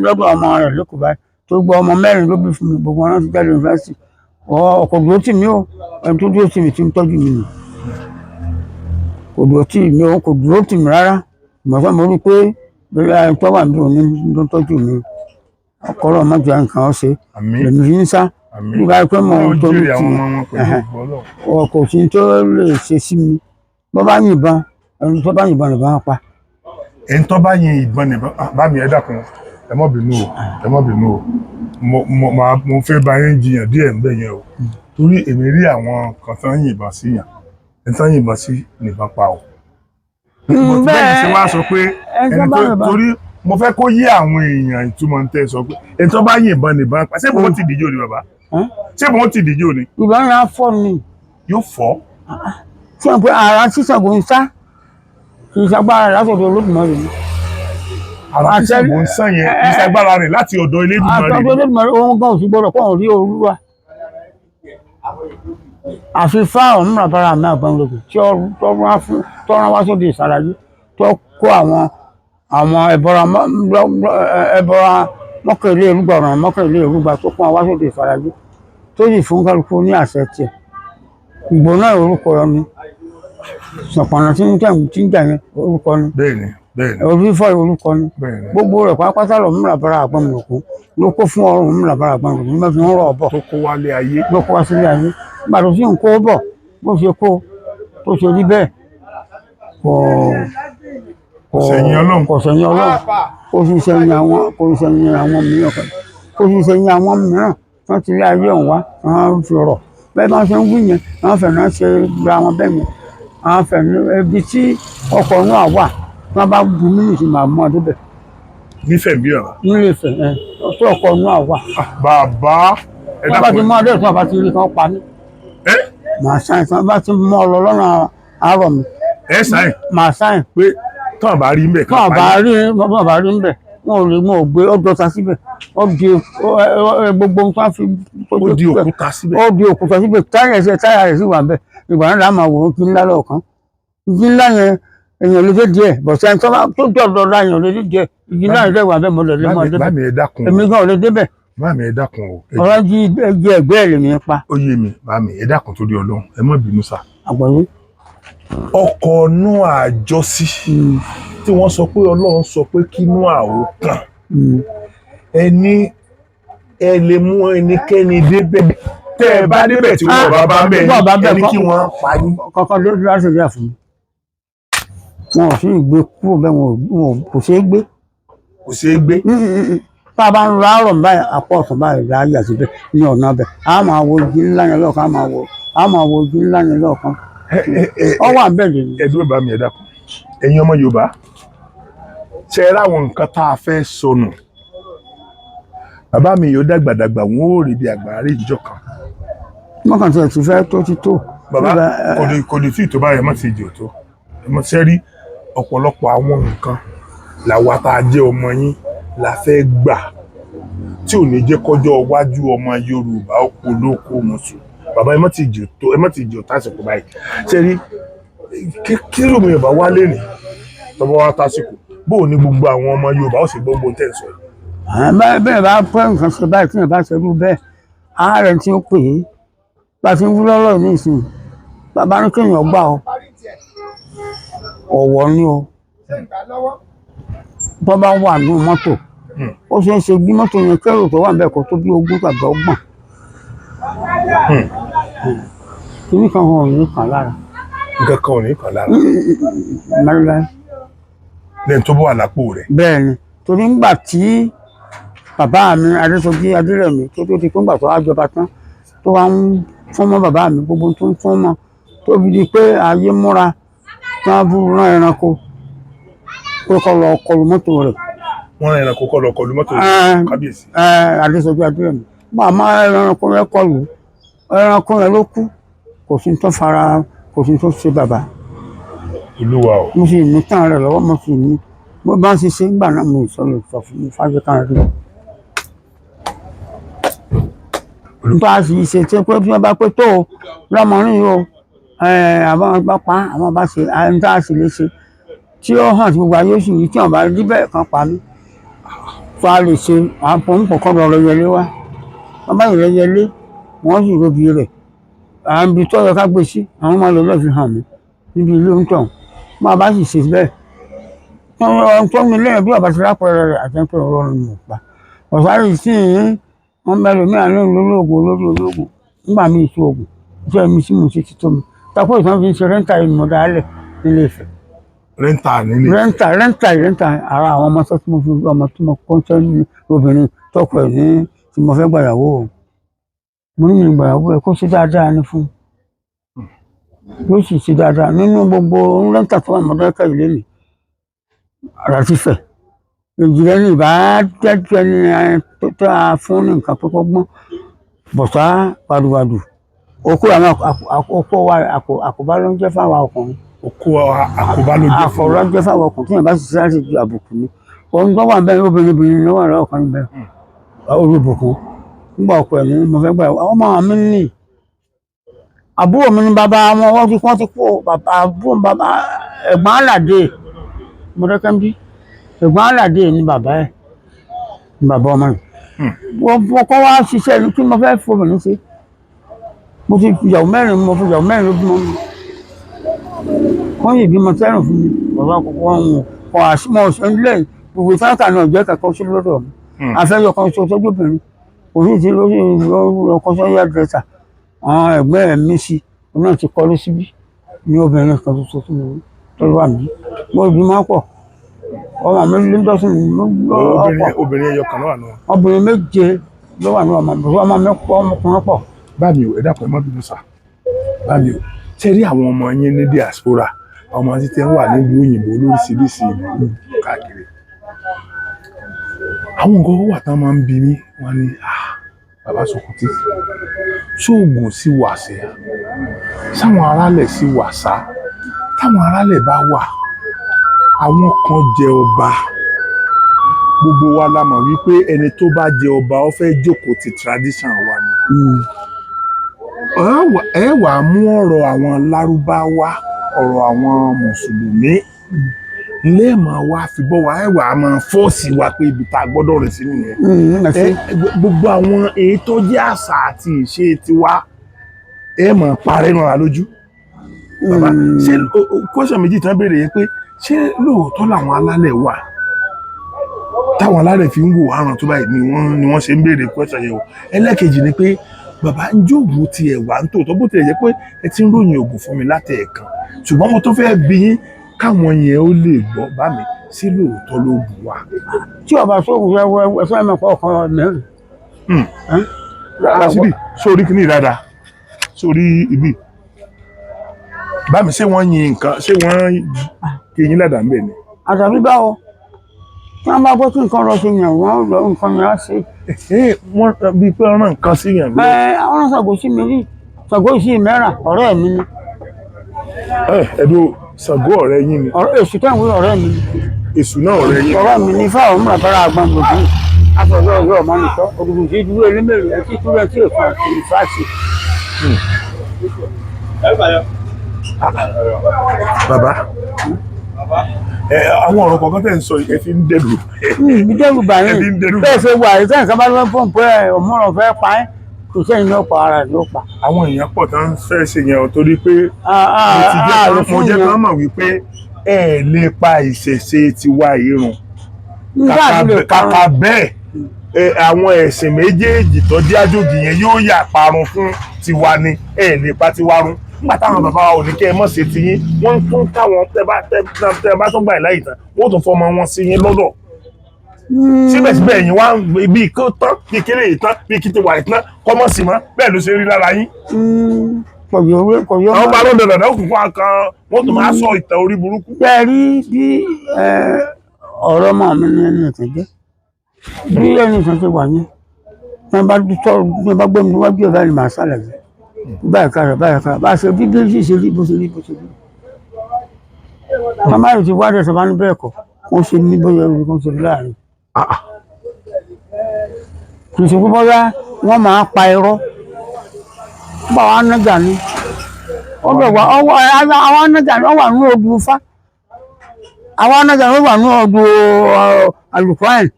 lọ́dọ̀ ọmọ rẹ̀ lókùú báyìí, tó gbọ́ ọmọ mẹ́rin ló bí fún mi, gbogbo wọn ti jáde yunifásitì. Ọkọ̀ dúró tì mí o, ẹni tó dúró tì mí ti ń tọ́jú mi nù, kò dúró tì mí o, kò dúró tì mí rárá. Ìmọ̀sán mo rí i pé bóyá ẹni tó wà níbi òní ló ń tọ́jú mi, ọkọ̀ má jẹ́ nǹkan ọ̀ṣẹ́. Àmín. Lèmi fi ń sá. Àmín. Nígbà pé mo ń Ó torí jèrè tì àwọn ọmọ wọn pẹ̀lú ògo Ọlọ́run. Ọ kò sí tó lè ṣe sí mi. Bó bá yìnbọn, ẹni tó bá yìnbọn nìbọn pa. Ẹni tó bá yin ìbọn nìbọn. Ah, bá mi, ẹ dákun, ẹ má bínú o, ẹ má bínú o, mo fẹ́ bá yín jiyàn díẹ̀ ń bẹ̀ yẹn o, torí èmi rí àwọn kan tán yìnbọn sí yàn, ẹni tán yìnbọn sí nìbọn pa o. But bẹ́ẹ̀ ṣe wá sọ pé ẹni tó ẹni bá tó yìnbọn. Torí mo fẹ́ kó yé àwọn èèyàn ìtumọ̀ ń tẹ́ sọ pé ẹni tó bá yìnbọn nìbọn pa, ṣé bọ́n ti dìjọ́ ni, bàbá? Ẹ́n? Ṣé bọ́n ti dìjọ́ ni? Ìbọn yẹn á fọ́ ni. Yóò fọ́. Tí wọn pe ara sísàgò ń sá, kì í sagbára látọ̀dọ̀ Olódùmarè ni. Ara tí Ṣàngó ń sàn yẹn kì í ṣagbára rẹ̀, láti ọ̀dọ̀ Elédùmarè àtọ̀dọ̀ ni. Olódùmarè, òun gan òsì gbọ́dọ̀ pọ̀ rí Olúwa. Àfi fáwọn múra bára mi àgbọ̀nrògùn tí ó tọ́ran wá sóde ìsàlàyé tó kó àwọn ẹbọra mọ́kànlé erúgba, ọ̀ràn mọ́kànlé erúgba tó kó wọn wá sóde ìsàlàyé, tó sì fún kálukú ní àṣẹ tiẹ̀. Ìgbóná orúkọ ni. Ṣọ̀pọ̀nà tí ń jà yẹn orúkọ ni. Bẹ́ẹ̀ni, bẹ́ẹ̀ni. Orí fọ́ orúkọ ni. Bẹ́ẹ̀ni. Gbogbo rẹ̀ pátápátá l'Ọ̀rúnmìlà bara àgbọn mi òkú ló kó fún Ọ̀rúnmìlà bara àgbọn mi òkú ní wọ́n fi ń rọ̀ bọ̀. Tó kó wálé ayé. Ló kó wá sílé ayé. Nígbà tó sì ń kó bọ̀, bó ṣe kó tó ṣe rí bẹ́ẹ̀, kò sẹ̀yìn Ọlọ́run. Kò sẹ̀yìn Ọlọ́run. Kò sì sẹ̀yìn àwọn, kò sẹ̀yìn àwọn mìíràn kan. Kò sì sẹ̀yìn àwọn mìíràn tí wọ́n ti rí ayé ọ̀hún wá, tí wọ́n fi rọ̀. Bẹ́ẹ̀ bá ṣe ń wí yẹn, wọ́n fẹ̀ náà ṣe gba wọn bẹ́ẹ̀ yẹn. Àwọn fẹ̀ ní ibi tí ọkọ̀ náà wà, tí wọ́n bá bu mílíọ̀nù màá mú ọ débẹ̀. Nífẹ̀ẹ́ bí ọ̀rọ̀. Nílé Ifẹ̀ ẹ̀ tó ọkọ̀ náà wà. Bàbá, ẹ Wọ́n bá ti dákun. mú ọdẹ tí wọ́n bá ti rí kan pa mí. Ẹ Màá sáyìn tí wọ́n bá ti mú ọ lọ lọ́nà àárọ̀ mi. Ẹ sáyìn. Màá sáyìn. Pé tán bá rí mbẹ̀ Tí wọ́n bá rí, wọ́n bá rí ńbẹ̀, wọn ò lè mú ògbé ó dọ́ta síbẹ̀, ó di gbogbo nǹkan fi. Ó di òkúta síbẹ̀. Ó di òkúta síbẹ̀, táyà ẹsẹ̀ táyà rẹ̀ sì wà ńbẹ̀. Ìgbà náà la máa wò ó kí ńlá lọ́ọ̀kan. Igi ńlá yẹn èèyàn lè dé díẹ̀, bọ̀sẹ̀ tó bá tó dọ̀dọ̀ ra èèyàn lè dé díẹ̀. Igi ńlá yẹn dẹ̀ wà ńbẹ̀, mo lè lè mọ́ débẹ̀. Bá mi, ẹ dákun. Èmi gan ò lè débẹ̀. Bá mi, ẹ dákun o. Ọ̀rọ̀ jí ẹgbẹ́ ẹgbẹ́ ẹ̀ lèmi pa. Ó yé mi, bá mi, ẹ dákun torí Ọlọ́run, ẹ má bínú sá. Àgbọ̀yé. Ọkọ̀ Nóà àjọsí tí wọ́n sọ pé Ọlọ́run sọ pé kí Nóà ó kàn, ẹni ẹ lè mú ẹnikẹ́ni débẹ̀, tẹ́ ẹ bá débẹ̀ tí wọ́n bá bá ń bẹ̀, ẹni kí wọ́n pa yín. Kọ́kọ́ ló láti rí àfún mi. Wọn ò sì gbé kúrò bẹ́ẹ̀, wọn kò ṣeé gbé. Kò ṣeé gbé. Bá a bá ń lọ àárọ̀ báyìí, àpò ọ̀sán báyìí láàyè àti bẹ́ẹ̀ ní ọ̀nà bẹ́ẹ̀. A máa wo igi ńlá yẹn lọ́ọ̀kan, a máa wo igi ńlá yẹn lọ́ọ̀kan. Ọ wà bẹ́ẹ̀ lè ní. Ẹ dúró, bá mi, ẹ dákun. Ẹ̀yin ọmọ Yorùbá, ṣe é ráwọn nǹkan tá a fẹ́ sọnù. Bàbá mi yóò dàgbàdàgbà, wọn ò rí bí àgbàrí ìjọ kan. Mọ́kàn tí ẹ̀ ti fẹ́ tó ti tó. Bàbá, kò lè tí ì tó báyìí, ẹ má ti jò tó. Ẹ mọ̀ ṣe rí ọ̀pọ̀lọpọ̀ àwọn nǹkan làwa tá a jẹ́ ọmọ yín la fẹ́ gbà tí ò ní jẹ́ kọjọ́ iwájú ọmọ Yorùbá ó polóko mọ̀sùn. Bàbá, ẹ má ti jò tó, ẹ má ti jò tásìkò báyìí. Ṣe rí kí lómi Yorùbá wá lẹ́nìí tọ́bọ̀ wá tásìkò, bóò ní gbogbo àwọn ọmọ Yorùbá ó sì gbogbo tẹ̀ ń sọ yìí. Bẹ́ẹ̀ bá pẹ́ nǹkan ṣe báyìí, tí yẹn bá ṣerú bẹ́ẹ̀, ààrẹ tí ó pè é bá ti ń wú lọ́rọ̀ ní ìsìn, bàbá ní kéèyàn gbà ọ ọ̀wọ́ ni o. Tó bá wà ní mọ́tò, ó ṣeé ṣe bí mọ́tò yẹn kẹ́rù tó wà níbẹ̀ kó tó bí 20 tàbí 30. Kìíní kan ò ní kàn lára. Nǹkan kan ò ní kàn lára. Mẹ́rìnlá. Lẹ́yìn tó bá wà lápò rẹ̀. Bẹ́ẹ̀ ni, torí ńgbà tí bàbá mi Adésọjí Adérẹ̀mí tó ti pé ńgbà tó wá jọba tán, tó wá ń fún mọ́ bàbá mi, gbogbo tó ń fún mọ́, tó fi di pé ayé múra tí wọ́n bú rán ẹranko pé kó lọ kọlu mọ́tò rẹ̀. Wọ́n rán ẹranko kó lọ kọlu mọ́tò rẹ̀, kábíyèsí. Adésọjí Adérẹ̀mí, màmá, ẹranko rẹ̀ kọlu, ẹranko rẹ̀ ló kú, kò sí tó fara, kò sí tó ṣe bàbá. Olúwa o. Mo sì ní tán rẹ̀ lọ́wọ́, mo sì ní bó bá ń ṣiṣẹ́ nígbà náà, mo sọ lè sọ fún mi fájú kan rí. Nípa sì ṣe tí pé bí wọ́n bá pé tó o lọ́mọrin yìí o, àwọn bá pa, àwọn bá ṣe ẹni tá a sì lè ṣe tí ó hàn tí gbogbo ayé sì rí, tí wọ́n bá rí bẹ́ẹ̀ kan pa mí. Tó a lè ṣe àwọn pọ̀npọ̀ kọ́ lọ yẹlé wá. Wọ́n bá yẹlé yẹlé, wọ́n sì robi rẹ̀. À ń bi tó yẹ ká gbé sí, àwọn máa lọ lọ́ọ́ fi hàn mí níbi ilé ń tọ̀. Máa bá sì ṣe bẹ́ẹ̀, tó ní lẹ́yìn bí ọba ti rápẹ̀rẹ̀ rẹ̀ àti pé ọ̀rọ̀ ni mò ń pa ọ̀sáré sí i. Wọ́n bá lómi àná olóògùn olórí olóògùn nígbà míì sí oògùn iṣẹ́ mi sí mo ṣe ti tó mi tako ìtàn fi ń ṣe rẹ́ńtà yìí mo dálẹ̀ nílé Ifẹ̀. Rẹ́ńtà nílé. Rẹ́ńtà, rẹ́ńtà, rẹ́ńtà. Ara àwọn ọmọ tó tí mo fi ọmọ tí mo kọ́ sẹ́ ní obìnrin tọkọ ẹ̀ ní tí mo fẹ́ gbàyàwó o, mo ní mi gbàyàwó ẹ̀ kó ṣe dáadáa ní fún yóò sì ṣe dáadáa nínú gbogbo rẹ́ńtà tó wà mọ́tò ìlé mi ara ti fẹ̀ ìjìnlẹ̀ ní ìbá tẹ́tẹ́ ní tó a fún ní nǹkan pípọ́ gbọ́n bọ̀tá wàdùwàdù okó àwọn okó wa àkóbá ló ń jẹ́ fáwọn ọkùnrin. Okó àkóbá ló jẹ́ fún àkóbá ló ń jẹ́ fáwọn ọkùnrin tí yẹn bá sì ṣe láti ju àbùkù ni òun tó wà bẹ́ẹ̀, obìnrin obìnrin ló wà lọ́wọ́ kan bẹ́ẹ̀ olùbùkún nígbà ọkọ ẹ̀ ní mo fẹ́ gbà ọmọ mi ní àbúrò mi ní bàbá wọn, wọ́n ti kú bàbá àbúrò bàbá ẹ̀gbọ́n àlàdé mọ̀dọ́kẹ́ńbí, ẹ̀gbọ́n àlàdé ní bàbá ẹ̀ ní bàbá ọmọ yìí. Wọ́n kọ́ wá ṣiṣẹ́ ní kí mo fẹ́ fọmọ ní ṣe. Mo ti ìyàwó mẹ́rin, mo fi ìyàwó mẹ́rin ló bímọ mi. Wọ́n yìí bímọ sẹ́rùn fún mi, bàbá kọ̀ọ̀kan wọn kọ̀ àṣìmọ̀ ọ̀sẹ̀ ńlẹ̀ gbogbo fáńkà náà jẹ́ kẹ́kọ̀ọ́ sí lọ́dọ̀ mi. Afẹ́yọ̀ kan ṣoṣo tọ́jú obìnrin kò sí ti lórí ọkọ sọ́yà dírẹ́sà. Àwọn ẹ̀gbẹ́ ẹ̀ mí sí, òun náà ti kọ́lé síbí ní obìnrin kan ṣoṣo tí mo tọ́jú wà mí. Mo bí máa pọ̀, ọmọ mi lé dọ́sùn mi ọ̀pọ̀. Obìnrin ẹyọ kan ló wà náà. Obìnrin méje ló wà ní ọmọ mi, ọmọ mi pọ̀, ọmọkùnrin pọ̀. Bá mi ò, ẹ dákun, ẹ má bínú sá. Bá mi ò, ṣe rí àwọn ọmọ yín ní diaspora, àwọn ọmọ títí ń wà nílùú òyìnbó lóríṣiríṣi ìlú káàkiri, àwọn nǹkan wà tán máa ń bi mí. Wọn ní, "Ah, bàbá Sòkòtì, ṣóògùn sí wàṣẹ sáwọn aráàlẹ̀ sí wàṣà? Táwọn aráàlẹ̀ bá wà, àwọn kan jẹ ọba. Gbogbo wa la mọ̀ wípé ẹni tó bá jẹ ọba, ó fẹ́ jókòó ti tradition wa ni. Ẹ wà mú ọ̀rọ̀ àwọn lárúbáwá, ọ̀rọ̀ àwọn mùsùlùmí lẹ́ẹ̀mọ̀ wá fi bọ́ wa. Ẹ wà á máa force wa pé ibi tá a gbọ́dọ̀ rìn sí nìyẹn. Ẹ Gbogbo àwọn èyí tó jẹ́ àṣà àti ìṣe tiwa, ẹ mọ̀ parẹ́ mọ́ wa lójú." Bàbá, ṣé question méjì tán béèrè yẹn pé ṣé lóòótọ́ làwọn alálẹ̀ wà táwọn alálẹ̀ fi ń wò àrùn tó báyìí ni wọ́n ṣe ń béèrè question yẹn o? Ẹlẹ́kejì ni pé, bàbá, ń jóògùn tiẹ̀ wà ń tòótọ́? Bó tilẹ̀ jẹ́ pé ẹ ti ń ròyìn ògùn fún mi láti ẹ̀ẹ̀kan, ṣùgbọ́n mo tún fẹ́ bi yín káwọn yẹn ó lè gbọ́. Bá mi, sí lóòótọ́ ló bù wá? Tí ọba sóògùn ẹfẹ mẹ́kọ ọkàn mẹ́rin. Síbí sórí kìíní dáadáa, sórí ibi bá mi, ṣé wọ́n yin nǹkan, ṣé wọ́n kí yín ládàá ń bẹ̀ ni? Àtàbí báwo, tí wọ́n bá gbọ́ tí nǹkan lọ sí yẹn, wọ́n lọ nǹkan yẹn á ṣe. Wọ́n bíi pé wọ́n rán nǹkan sí yàn lọ. Ẹ àwọn náà Ṣàngó sí mi rí, Ṣàngó sí mẹ́rà, ọ̀rẹ́ mi ni. Ẹ ẹ̀dùn, Ṣàngó ọ̀rẹ́ yín ni? Ọ̀rẹ́ èṣù tẹ̀wé, ọ̀rẹ́ mi ni. Èṣù náà ọ̀rẹ́ yín? Ọ̀rẹ́ mi ni. Fáwọn múra bára àgbọn gbòdì afọ̀gbọ́ ọ̀rẹ́ ọmọ nìkan òdùdù sí dúró elémèrè ẹtí túrẹ́ ẹtí èkó àti ìfàṣì. Bàbá ẹ, àwọn ọ̀rọ̀ kọ̀ọ̀kan tẹ̀ ń sọ yìí, ẹ fi ń dẹ́rù Mi dẹ́rù bà ẹ fi yín ń dẹ́rù bà. Bẹ́ẹ̀ ṣe wà yìí, sẹ́yìn kan bá fẹ́ pọ̀npọ̀ ẹ̀ ọ̀mọ́ràn fẹ́ pa ẹ́, kò sẹ́yìn ló pa, ara ẹ̀ ló pa. Àwọn èèyàn pọ̀ tán fẹ́ ṣe yẹn o, torí pé mo ti jẹ́ kán mo jẹ́ kán mọ̀ wípé ẹ lè pa ìṣẹ̀ṣe tiwa ìrun. Kàkà bẹ́ẹ̀ ẹ, àwọn ẹ̀sìn méjèèjì tó jẹ́ àjòjì yẹn yóò yà parun fún tiwa ni. Ẹ lè pa tiwa run nígbà táwọn bàbá wa ò ní kẹ́ ẹ mọ̀ ṣe tiyín. Wọ́n tún káwọn tẹ́ bá tún gbà láyìí tán, wọ́n tún fọmọ wọn sí yín lọ́dọ̀. Síbẹ̀síbẹ̀ ẹ̀yin wá ń bí kó tán, bí kéré yìí tán, bí kí ti wà yìí tán, kọ́mọ̀ sí mọ́. Bẹ́ẹ̀ ló ṣe rí lára yín. Kò yọ. Àwọn bá lóde dàda òkùnkùn kan, wọ́n tún máa sọ ìtàn orí burúkú. Bẹ́ẹ̀ rí bí ẹ, ọ̀rọ̀ ọmọ mi ní ẹni ìtàn jẹ́ bí ẹni ìtàn ṣe wà yẹn, bí wọ́n bá tọ́, bí wọ́n bá gbé mi níwájú ẹ̀ báyìí, màá ṣàlàyé báyìí kára báyìí kára bá a ṣe bí bí ṣe rí, bó ṣe rí, bó ṣe rí. Màmá yìí ti wá dẹ̀ sọ bá ní bẹ́ẹ̀ kọ́, kó ṣe ní bóyá orí kó ṣe láàrin. Kì í ṣe pé bóyá wọ́n máa pa irọ́ bá wa nájà ni wọ́n bẹ̀ wá ọwọ́ àwọn anájà ni wọ́n wà ní odù Ifá, àwọn anájà ni wọ́n wà ní odù alukuran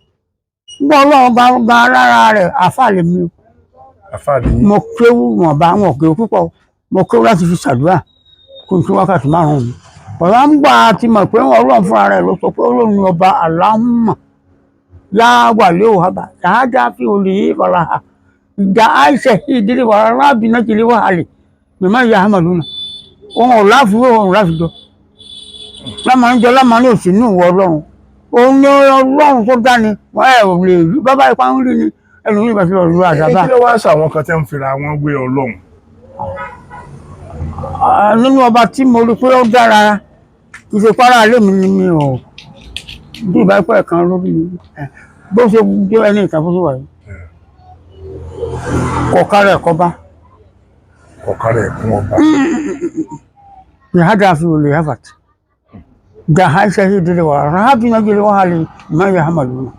nígbà Ọlọ́run bá gba lára rẹ̀. Àáfàá lèmi o. Àfáàdì yín. Mo kéwú wọn bá wọn kéwú púpọ̀. Mo kéwú láti fi ṣàdúrà kó n kí wákàtí 5 mi. Ọ̀rọ̀ ń gbà ti mọ̀ pé Ọlọ́run fúnra rẹ̀ ló sọ pé Ọlọ́run ni ọba aláhùnmọ̀ yá wà lé òhàbà dáadáa fi olè yé fara ha ìjà àìsẹ̀ ìdílé wà rábìnà jìlé wà hàlẹ̀ mímọ́ ìyá hàmàlúnà òun ò láfiwé, òun ò láfijọ́ lámàájọ lámàáni òsì ní ìwọ Ọlọ́run. Òun ní Ọlọ́run tó dání wọn ẹ ò lè rí bàbá ipá ń rí ni ẹlòmíì bá ti lọ lu Ẹ àdàbà. kí ló wá sọ àwọn kan tẹ́ ń fira wọn wé Ọlọ́run? Ah, nínú ọba tí mo rí pé ó dára, kì í ṣe párá ilé mi ni mi ò bí ìbápẹ́ kan lórí mi. Bó ṣe jẹ́ ẹni ìtàn bó ṣe wà yìí, kọ̀ọ̀ká rẹ̀ kọ́ bá Ọ̀kan rẹ̀ kún ọba. يهدى في اليهفت ده هاي شهيد اللي ورا رهاب نجري وهالي ما يحملون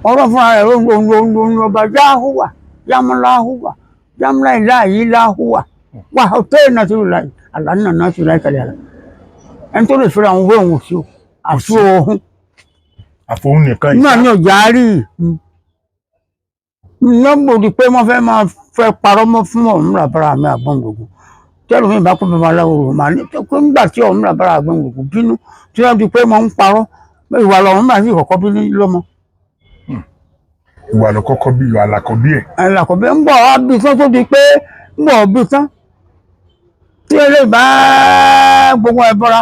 ọ̀rọ̀ fúnra rẹ̀ ló ń lo ń lo ń lo ọba yáhùwà yámúláhùwà yámúláìláì láhùwà wà tẹ́ iná tí ó láì àlànà náà tí ó láì kàlẹ́ àlà ẹni tó lè fẹ́ra àwọn owó òun sí o àfi òun. Àfọ̀hún nìkan yìí. Náà ní ọjà rí nọ́mbò di pé wọ́n fẹ́ máa fẹ́ parọ́ mọ́ fún ọ̀hún làbára mi àgbọ̀n gbogbo Tẹ́lẹ̀ mi bá kó babaláwo rò màá ní pé ńgbà tí ọ̀hún là bára àgbọn òkú bínú tí wọ́n di pé mo ń parọ́, ìwà lọ́run bá sì kọ́kọ́ bí lọ́mọ. Ìwà ló kọ́kọ́ bí, ìwà làkọ́bí ẹ̀. Àlàkọ̀bí ń bọ̀ wá bí tán tó di pé ń bọ̀ bí tán tí eléyìí bá gbogbo ẹ bọ́ra,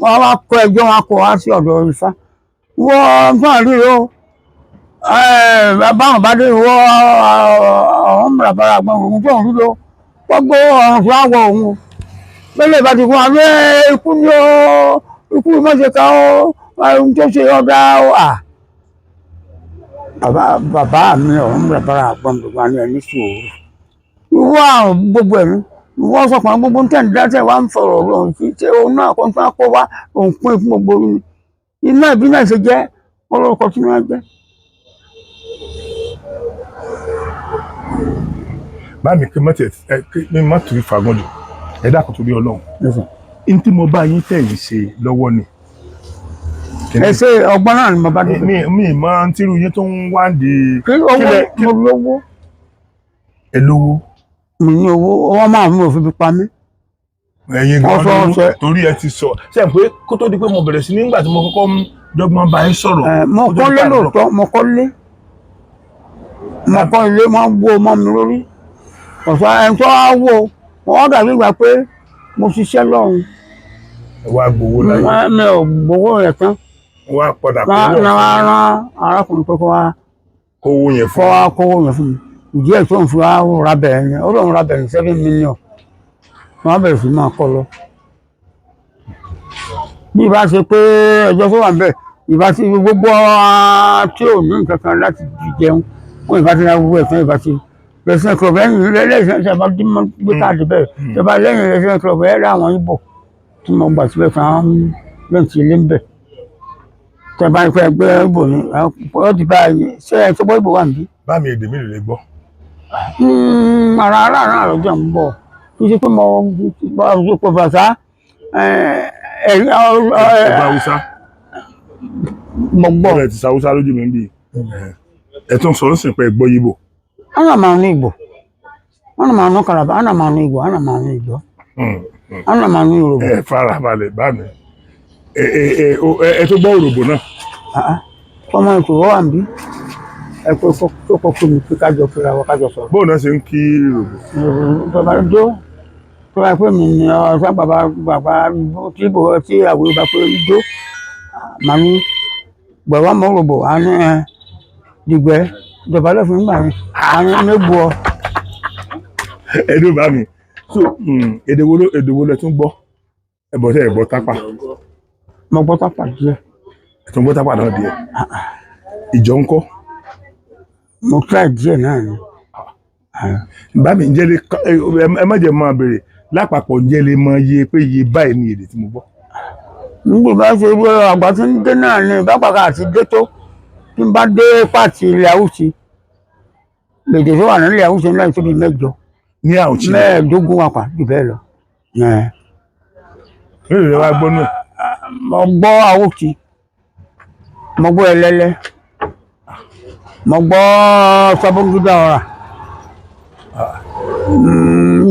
wọ́n wá kó ẹjọ́ wọn kó wá sí ọ̀dọ̀ Ifá. Wọ́n fún àríyó báwọn bá dé, wọ́n ọ̀hún bàbára àgbọn òun tó ń rúdó gbogbo ọ̀run tó wá wọ òun o. Bẹ́lẹ̀ bá ti fún wa ní ikú ní o, ikú mọ̀ṣẹ̀ ká o, ohun tó ṣe ọ̀dà o à. Bàbá mi ọ̀hún bàbára àgbọn gbogbo àni ẹni sùúrù ìwọ àrùn gbogbo ẹ̀mí ìwọ sọkàn gbogbo ń tẹ̀ ń dá tẹ̀ wá ń fọ̀rọ̀ lọ́hùn sí ṣé òun náà kọ́ tó kó wá òun pín fún gbogbo yín iná ìbí náà ṣe jẹ́ olórúkọ tí wọ́n jẹ́. Bá mi kí mọ́tì ẹ kí mi má tù í fagún jù, ẹ dákun torí Ọlọ́run, n tí mo bá yín tẹ̀yìn ṣe lọ́wọ́ ni. Ẹ ṣe ọgbọ́n náà ni mo bá dé. Mi mọ tírú yín tó ń wá di. Kí owó kílẹ̀- mo lówó. Ẹ lówó. Mo ní owó, owó máa mú òfin fi pa mí. Ẹ̀yin gan Wọ́n sọ lówó ṣe- torí ẹ ti sọ ṣe é pé kó tó di pé mo bẹ̀rẹ̀ sí nígbà tí mo kọ́kọ́ ń dọ́gbọ́n bá yín sọ̀rọ̀. Ẹ, mo kó tó di kọ́lé pé à ń lọ. lóòótọ́, mo kọ́lé, mo kọ́ ilé, mo wó mọ́ mi lórí ọ̀sán ẹni tó wá wó wọ́n dàbí ìgbà pé mo ṣiṣẹ́ lọ́hùn. Ẹ wá gbowó láyé. Mi ò gbowó rẹ̀ tán. Wọ́n á padà wọ́n kówó á rán arákùnrin pé kó wá kówó yẹn kó fún wá kówó yẹn fún mi. Ìdí ẹ̀ tó ń fi wá ra bẹ̀rẹ̀ yẹn, ó lóun ra bẹ̀rẹ̀ 7 million, wọ́n á bẹ̀rẹ̀ sí máa kọ́ lọ. Bí ìbá ṣe pé ẹjọ́ tó wà ń bẹ̀, ìbá ti gbogbo tí ò ní nǹkan kan láti jẹun, wọn ìbá ti ra gbogbo ẹ̀sán, ìbá ti lẹ́sìn club lẹ́yìn lẹ́sìn tí a bá dín mọ́ gbé káàdì bẹ́ẹ̀ tí a bá lẹ́yìn lẹ́sìn club ẹ̀ rí àwọn Ìgbò tí mo gbà síbẹ̀ kan án lẹ́yìn ilé ń bẹ̀ tí a bá ń pẹ́ ẹgbẹ́ Ìgbò ni ó ti bá ṣe ẹ̀ tó gbọ́ Ìgbò wà níbí. Bá mi, èdè mélòó lè gbọ́? Ara ara náà lọ́jọ́ ń bọ̀ kí ṣe pé mo bá pé bàtà Ẹ gbọ́ Haúsá? Mo gbọ́. Bọ́lá ti sa Haúsá lójú mi ń bì. Ẹ tún sọ ń sìn pé ẹ gbọ́ Yíbò. Ana m anụ Igbo, ana m anụ Kalaba, ana m anụ Igbo, ana m anụ Igbo, ana m anụ Yoruba. Ẹ farabalẹ̀ bá mi, ẹ ẹ ẹ o- ẹ ẹ tó gbọ́ Òròbó náà. Ah, ah. Ọmọ ìṣòro wà níbí, ẹ pé kó kó pé mi pé kájọ kíra wa kájọ sọ̀rọ̀. Bóun náà ṣe ń kí Òròbó? Bàbá jó tó bá pé mi ní ọ̀sán bàbá bàbá tí ìbò tí àwọn Yorùbá pé jó màá ní gbẹ̀wá mọ́ Òròbó à ní ẹ dìgbẹ́ ìjọba lọ́fun nígbà yẹn à ní mẹ́gbọ́. Ẹ ló bá mi so èdè wo lẹ tún gbọ́? Ẹ bọ̀ sẹ́ ẹ gbọ́ Tápà? Mo gbọ́ Tápà díẹ̀. Ẹ tún gbọ́ Tápà náà díẹ̀. Ìjọ ńkọ́? Mo try díẹ̀ náà ni. Bá mi, ǹjẹ́ lè ẹ má jẹ́ máa béèrè lápapọ̀, ǹjẹ́ lè mọ iye pé iye báyìí ni èdè tí mo gbọ́? Nígbà bá ṣe wé àgbà tí ń dé náà ni ìbápàkà àti dé tó tí ń bá dé pàtì ilẹ̀ Haúsí, lèdè tó wà nílẹ̀ Haúsí náà tó bí 8. Ní àwùjọ 15 wà pa jù bẹ́ẹ̀ lọ. Ẹ̀, mélòó lè wá gbọ́ náà? Mo gbọ́ Haúsí, mo gbọ́ Ẹlẹ́lẹ́, mo gbọ́ Sabongida ọ̀rà.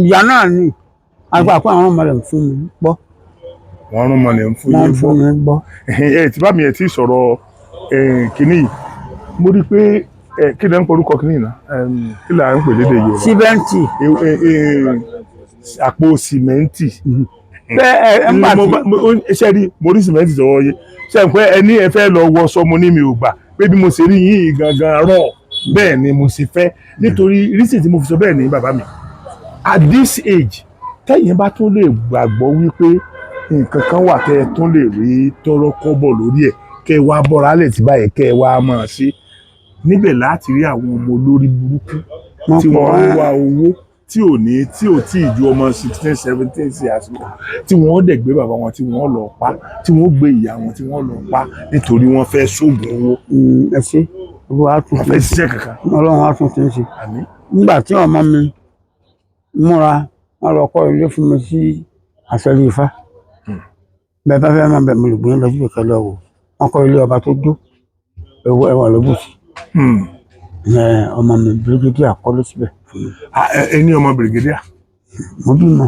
Ìyá náà ni àgbà pé àwọn ọmọ rẹ̀ ń fún mi gbọ́. Wọ́n rún mọ́lẹ̀ ń fún Wọ́n yín ń fún gbọ́. mi gbọ́. Ẹ tí bá mi ẹ tí sọ̀rọ̀ kínní yìí, mo rí i pé kí lẹ ń porúkọ kínní yìí náà? Kí là ń pè lédè Yorùbá? Síbẹ̀ǹtì. Àpò sìmẹ́ǹtì. Bẹ́ẹ̀ ẹ ń gbà Mo tí ṣe rí, mo rí sìmẹ́ǹtì sọ̀rọ̀ yìí ṣe ń pẹ́ ẹ ní ẹ fẹ́ lọ wọṣọ, mo ní mi ò gbà pé bí mo ṣe rí yín gangan rọ̀ bẹ́ẹ̀ ni mo sì fẹ́, nítorí rísì tí mo fi sọ bẹ́ẹ̀ ni bàbá mi, at this age tẹ́yìn bá tún lè gbàgbọ́ wípé nǹkan kan wà tẹ́ ẹ tún lè rí tọ́rọ́ kọ́bọ̀ lórí ẹ̀, kẹ́ ẹ wá bọ́ra lẹ̀ tí báyìí kẹ́ ẹ wá máa ṣe níbẹ̀ láti rí àwọn ọmọ olórí burúkú Wọ́n tí pọ̀ wọ́n ń ẹ́. wá owó tí ò ní tí ò tí ì ju ọmọ 16 17 sí àsìkò tí wọ́n dẹ̀ gbé bàbá wọn tí wọ́n lọ pa, tí wọ́n gbé ìyá wọn tí wọ́n lọ pa nítorí wọ́n fẹ́ sóògùn owó. Ẹ ṣe, Olúwa á tún Wọ́n fẹ́ ṣiṣẹ́ kankan. Ọlọ́run á tún tún ṣe. Àmín. Nígbà tí ọmọ mi múra, wọn lọ kọ́ ilé fún mi sí àṣẹlẹ Ifá. Bẹ́ẹ̀ bá fẹ́ máa bẹ̀ mí lùgbìn lọ síbi kẹlẹ́ wò, wọn kọ́ ilé ọba tó jó ẹwọ ẹwà lóbùsì. Ẹ ọmọ mi bírígédíà kọ́lé síbẹ̀ fún mi. Ah, ẹ ní ọmọ brigadier? Mo bímọ.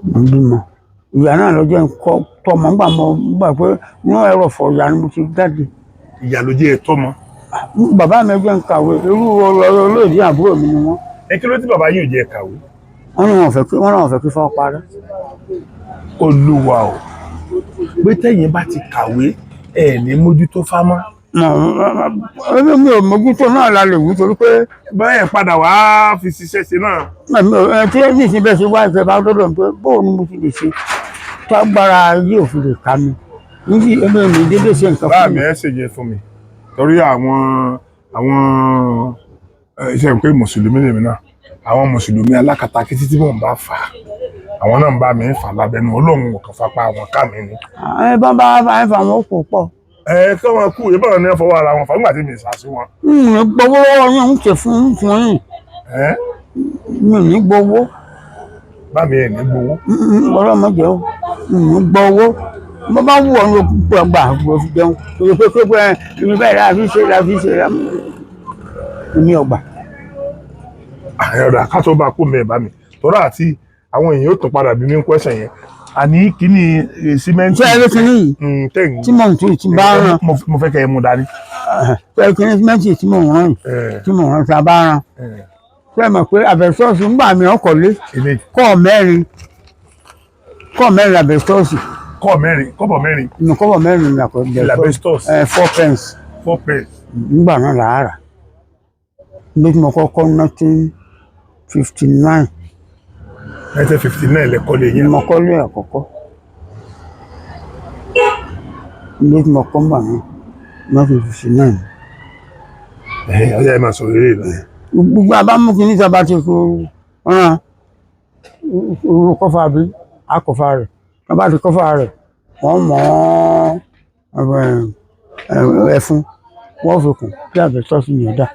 Mo bímọ. Ìyá náà lọ́jọ́ nǹkan tọmọ ńgbà mo gbà pé inú ẹ̀rọ fọ̀ ìyá ni mo ti jáde. Ìyá ló jẹ́ ẹ tọ́mọ. Bàbá mi jẹ́ ń kàwé, irú olóòdì àbúrò mi ni wọ́n. Ẹ kí ló tí bàbá yín ò jẹ́ ẹ kàwé? Wọ́n ní wọn ò fẹ́ kí wọ́n náà fẹ́ kí fọ́ parẹ́. Olúwa o, pé tẹ̀yin bá ti kàwé ẹ ní mójútó fámọ́. Ẹbí mi ò mójútó náà la lè wí torí pé Bẹ́ẹ̀ padà wá fi ṣiṣẹ́ ṣe náà. èmi ò- ẹ tí ní ìsìn bẹ́ẹ̀ ṣe wá ìfẹ́ bá dọ́dọ̀ mi pé bóun ni mo ti lè ṣe tágbára yóò fi lè ká mi. Níbi èmi ò ní dédé ṣe nǹkan Bá fún mi mi. ẹ ṣèjẹ fún mi torí àwọn iṣẹ́ pé mùsùlùmí lèmi náà, àwọn mùsùlùmí alákatakítí tí mò ń bá fà á, àwọn náà ń bá mi fà lábẹ́nu Ọlọ́run ò kàn fapá àwọn ká mi ni. Ẹ bá bá bá ẹ fà wọn kò pọ̀. Ẹ kí wọn kú ìbọn ní fọwọ́ ara wọn fà nígbà tí mi sá sí wọn. N ò gbowó lọ́wọ́ yín, ń ṣe fún fún yín. Ẹ Mi ò ní gbowó. bá mi ẹ̀ ní gbowó. Ọlọ́mọdé o, n ò ní gbowó. Mo bá wù ọ́ ní gbàgbà gbò fi jẹun. Torí pé pé pé ibi báyìí la fi ṣe la fi ṣe la mi ò gbà. Ọ̀dà ká tó bá kú mi ẹ̀ bá mi tọ́ra àti àwọn èèyàn ó tún padà bí mi ń kwẹ́sàn yẹn àní kíní símẹ́ǹtì. Ṣé ẹ rí kinní yìí tẹ̀yìn tí mò ń tu tí bá rán? Mo fẹ́ kẹ́ ẹ mú dání. Ṣé ẹ kinní símẹ́ǹtì tí mò ń rán yìí tí mò ń rán tí a bá rán? Ṣé ẹ mọ̀ pé àbẹ̀sọ́ọ̀sì ń gbà mí ọkọ̀ lé Eléyìí kọ́ mẹ́rin, kọ́ mẹ́rin àbẹ̀sọ́ọ̀sì. Kọ́ mẹ́rin, kọ́bọ̀ mẹ́rin. Nù kọ́bọ̀ mẹ́rin ní àkọ́ L'asbestos. Ẹ 4 pence. 4 pence. Nígbà náà là á rà ní tí mo kọ́kọ́ 1959. 1959 lẹ́kọ́ lè Ni yín. mo kọ́ lé àkọ́kọ́ ní tí mo kọ́ ńgbà náà 1959. Ọ̀yá ẹ máa sọ eré lọ. Gbogbo abámú kìíní sábà ti kó rán irú kọ́fà bí akọ́fà rẹ̀ wọ́n bá ti kọ́fà rẹ̀ wọ́n mọ̀ ọ́ ẹ̀fún wọ́n fi kùn bí àbẹ̀tọ́sí ni ó dà.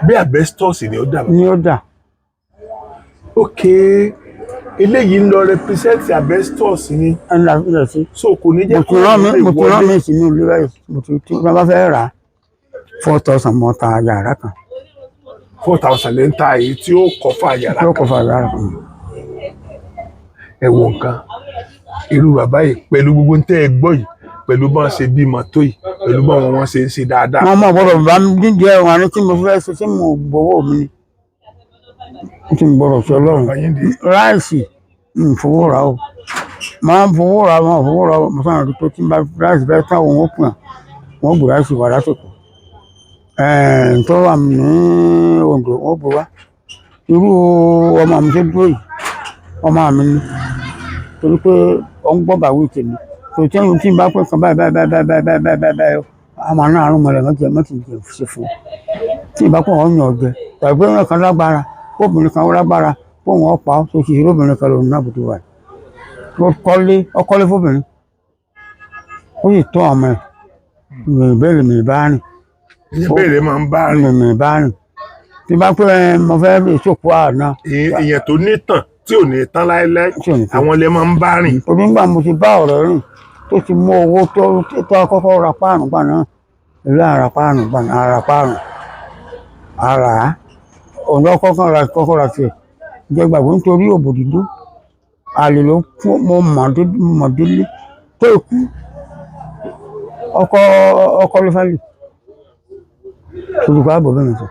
Bí asbestos ni ó dà bàbá. Ni ó dà. Ok, eléyìí ń lọ represent asbestos ni. Ẹni la fi lọ sí. So kò ní jẹ́ Mo ti rán mi lè mo ti rán wọlé. mi sínú ilé báyìí, mo ti tí wọ́n bá fẹ́ rà á 4,000 mọ́ ta yàrá kan. 4,000 lè ń ta èyí tí ó kọ́ fà yàrá tí ó kan. kọ́fà yàrá kan. Ẹ wo nǹkan, irú bàbá yìí pẹ̀lú gbogbo ń tẹ́ ẹ gbọ́ yìí, pẹ̀lú bọ́n ṣe bímọ tó yìí, pẹ̀lú bọ́n wọn ṣe ń ṣe dáadáa. Wọn mọ̀ gbọ́dọ̀ bá mi jíjẹ wọn ní tí mo fẹ́ ṣe tí mo gbowó mi ni mo ti gbọ́dọ̀ sọ lọ́rùn. Bàbá yín di Ráìsì ń fowó rà o, máa ń fowó rà, máa ń fowó rà o. Mo sọ̀rọ̀ pé tí n bá ráìsì fẹ́ tán òun ó pè wọ́n gbé ráìsì wà lásìkò tó wà ní Oǹdó wọ́n gbé wá. Irú ọmọ mi tó dúró yìí, ọmọ mi ni, torí pé ó ń gbọ́ bàwí tèmi kò tí ń tí n bá pẹ́ kan báyìí báyìí báyìí báyìí báyìí báyìí báyìí báyìí àmọ́ náà àrùn mọ̀lẹ́ mọ́tì mọ́tì jẹ ṣe fún un tí ìbá pọ̀ wọ́n yàn ọ̀jẹ̀ tàbí pé wọn kan lágbára obìnrin kan lágbára pé wọ́n pa ọ́ tó ṣe obìnrin kan lòun náà bùtù wà ó kọ́lé, ó kọ́lé fóbìnrin, ó sì tó ọmọ ẹ̀ mi ìbéèrè mi bá rìn. Ìbéèrè máa ń bá rìn. Mi bá rìn tí bá pé ẹ, mo fẹ́ ìṣòkò àná. Èèyàn tó nítàn tí ò ní tán láéláé. Tí ò ní tán. Àwọn lè máa ń bá rìn. Torí nígbà mo ti bá ọ̀rẹ́ rìn tó ti mú owó tó tó kọ́kọ́ ra páànù gbà náà, ìlú àrà páànù gbà náà àrà páànù àrà ọ̀nà kọ́kọ́ ra kọ́kọ́ ra tiẹ̀ jẹ́ gbàgbé nítorí òbò dídó àlè ló kú. Mo mọ̀ délé tó ikú ọkọ ọkọ ló fẹ́ lè olùkọ́ ààbò bẹ́ẹ̀ mi sọ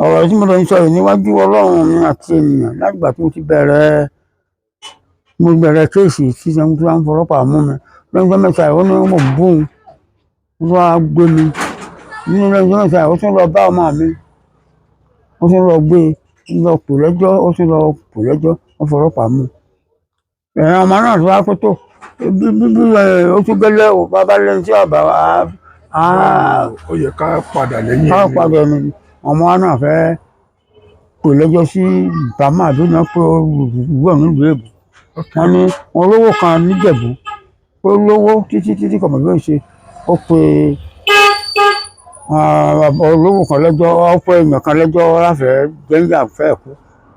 ọ̀rọ̀ tí mo lọ ń sọ yìí níwájú Ọlọ́run mi àti ènìyàn. Látìgbà tí mo ti bẹ̀rẹ̀, mo bẹ̀rẹ̀ kéèsì tí wọ́n ti wá ń fọlọ́pàá mú mi lọ́jọ́ mẹ́ta yìí, ó ní mo bú un, wọ́n á gbé mi nínú lọ́jọ́ mẹ́ta yìí. Ó tún lọ bá ọmọ mi, ó tún lọ gbé e lọ pè lẹ́jọ́, ó tún lọ pè lẹ́jọ́, wọ́n fọlọ́pàá mú un. Ẹ̀rọ ọmọ náà tó wá pé tó bí bí bí ẹ̀, ó tún gẹ́lẹ́ o bàbá lẹ́ni tí ọ̀bà á á Ó yẹ ká padà lẹ́yìn káwọn ẹni. padà ẹni ọmọ wa náà fẹ́ pè lẹ́jọ́ sí bàmá àbí náà pé ó wúwo nílùú èbó. Wọ́n ní wọn lówó kan níjẹ̀bú pé ó lówó títí títí kọ̀mọ̀ bí ó ṣe ó pe olówó kan lẹ́jọ́, ó pe èèyàn kan lẹ́jọ́ láfẹ̀ẹ́ gbẹ̀ngà fẹ́ kú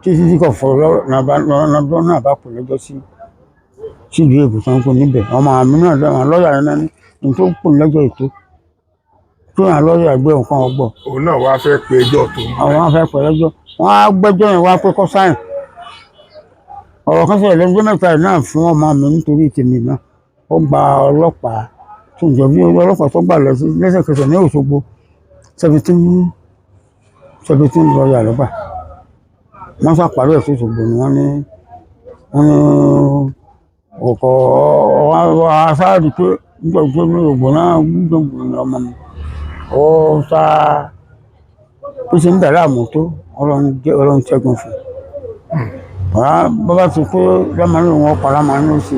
títí tí kò fọ́ lọ́dún náà bá pè lẹ́jọ́ sí sílùú èbó tó ń pè níbẹ̀. Ọmọ àmì náà lọ́wọ́ lọ́ọ̀yà náà ní ní tó ń pè lẹ́jọ́ ètò tó yàn lọ́ọ̀yà gbé nǹkan ọgbọ̀n. Òun náà wá fẹ́ pe ẹjọ́ tó ń Àwọn afẹ́ pẹ̀lẹ́jọ́ wọ́n á gbẹ́jọ́ yẹn wá pé kọ́ sáyìn. Ọ̀rọ̀ kan ṣẹlẹ̀ lọ́jọ́ mẹ́ta yìí náà fún ọmọ mi nítorí tèmi náà. Ó gba ọlọ́pàá tó ń jọ bí ọlọ́pàá tó gbà lẹ́sẹ̀kẹsẹ̀ ní Òṣogbo, 17 17 lọ́ọ̀yà lọ́gbà. Wọ́n ṣàpàrọ̀ ẹ̀ sí Òṣogbo ni wọ́n ní ọkọ̀ aṣáájú pé nígbà tó ní Ògbó náà gbogbo ní ọmọ mi. Ó sá bó ṣe ń dà láàmú tó, Ọlọ́run jẹ́ Ọlọ́run ṣẹ́gun fún un. Bàbá ti pé lámàánú wọn pa lámàánú oṣù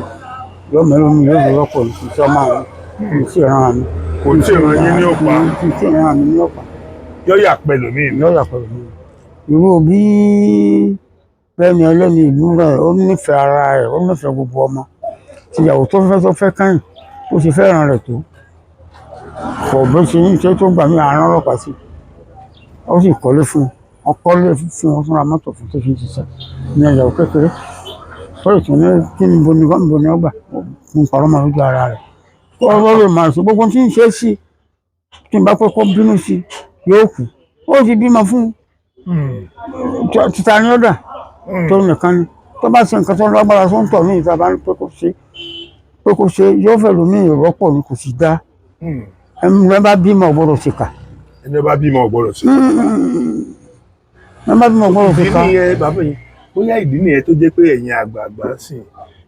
yóò mẹ́rin mi yóò fi rọ́pò ìṣiṣẹ́ ọmọ àwọn kò tí ì ràn mí. Kò tí ì ràn yín ní ọ̀pá. Kò tí ì ràn mí ní ọ̀pá. Yọ́yà pẹ̀lú mi ni. Lọ́yà pẹ̀lú mi. Irú bí bẹ́ẹ̀ni ẹlẹ́ni ìlú rẹ̀, ó nífẹ̀ẹ́ ara rẹ̀, ó nífẹ̀ẹ́ gbogbo ọmọ. Tìyàwó tó fẹ́ kẹ́yìn, ó ṣe fẹ́ràn rẹ̀ tó. Kò bó ṣe ń ṣe tó gbà mí àárín ọlọ́pàá sí. Ó sì kọ́lé fún un, wọ́n kọ́lé fún un fúnra mọ́tò fún tó fi ń ṣiṣẹ́ ní ìyàwó kékeré. Ó lè tún ní kí ni bo ni bo ni ọgbà ń parọ́ mọ́ lójú ara rẹ̀. Kó o lè máa ṣe gbogbo tí ń ṣe sí tí n bá kọ́kọ́ bínú sí yóò kú. Ó ti bímọ fún un, títa ni ó dà tó nìkan ni tó bá ṣe nǹkan tó lágbára tó ń tọ̀ ní ìta bá ní pé kó ṣe yóò fẹ́ lómi ìrọ́pọ̀ ni kò sì dá. Ẹni bá bímọ ò gbọ́dọ̀ ṣèkà. Ẹni bá bímọ ò gbọ́dọ̀ sí. Ẹni bá bímọ ò gbọ́dọ̀ Ìdí ṣèkà. nìyẹn, bàbá yìí, bóyá ìdí nìyẹn tó jẹ́ pé ẹ̀yin àgbààgbà sì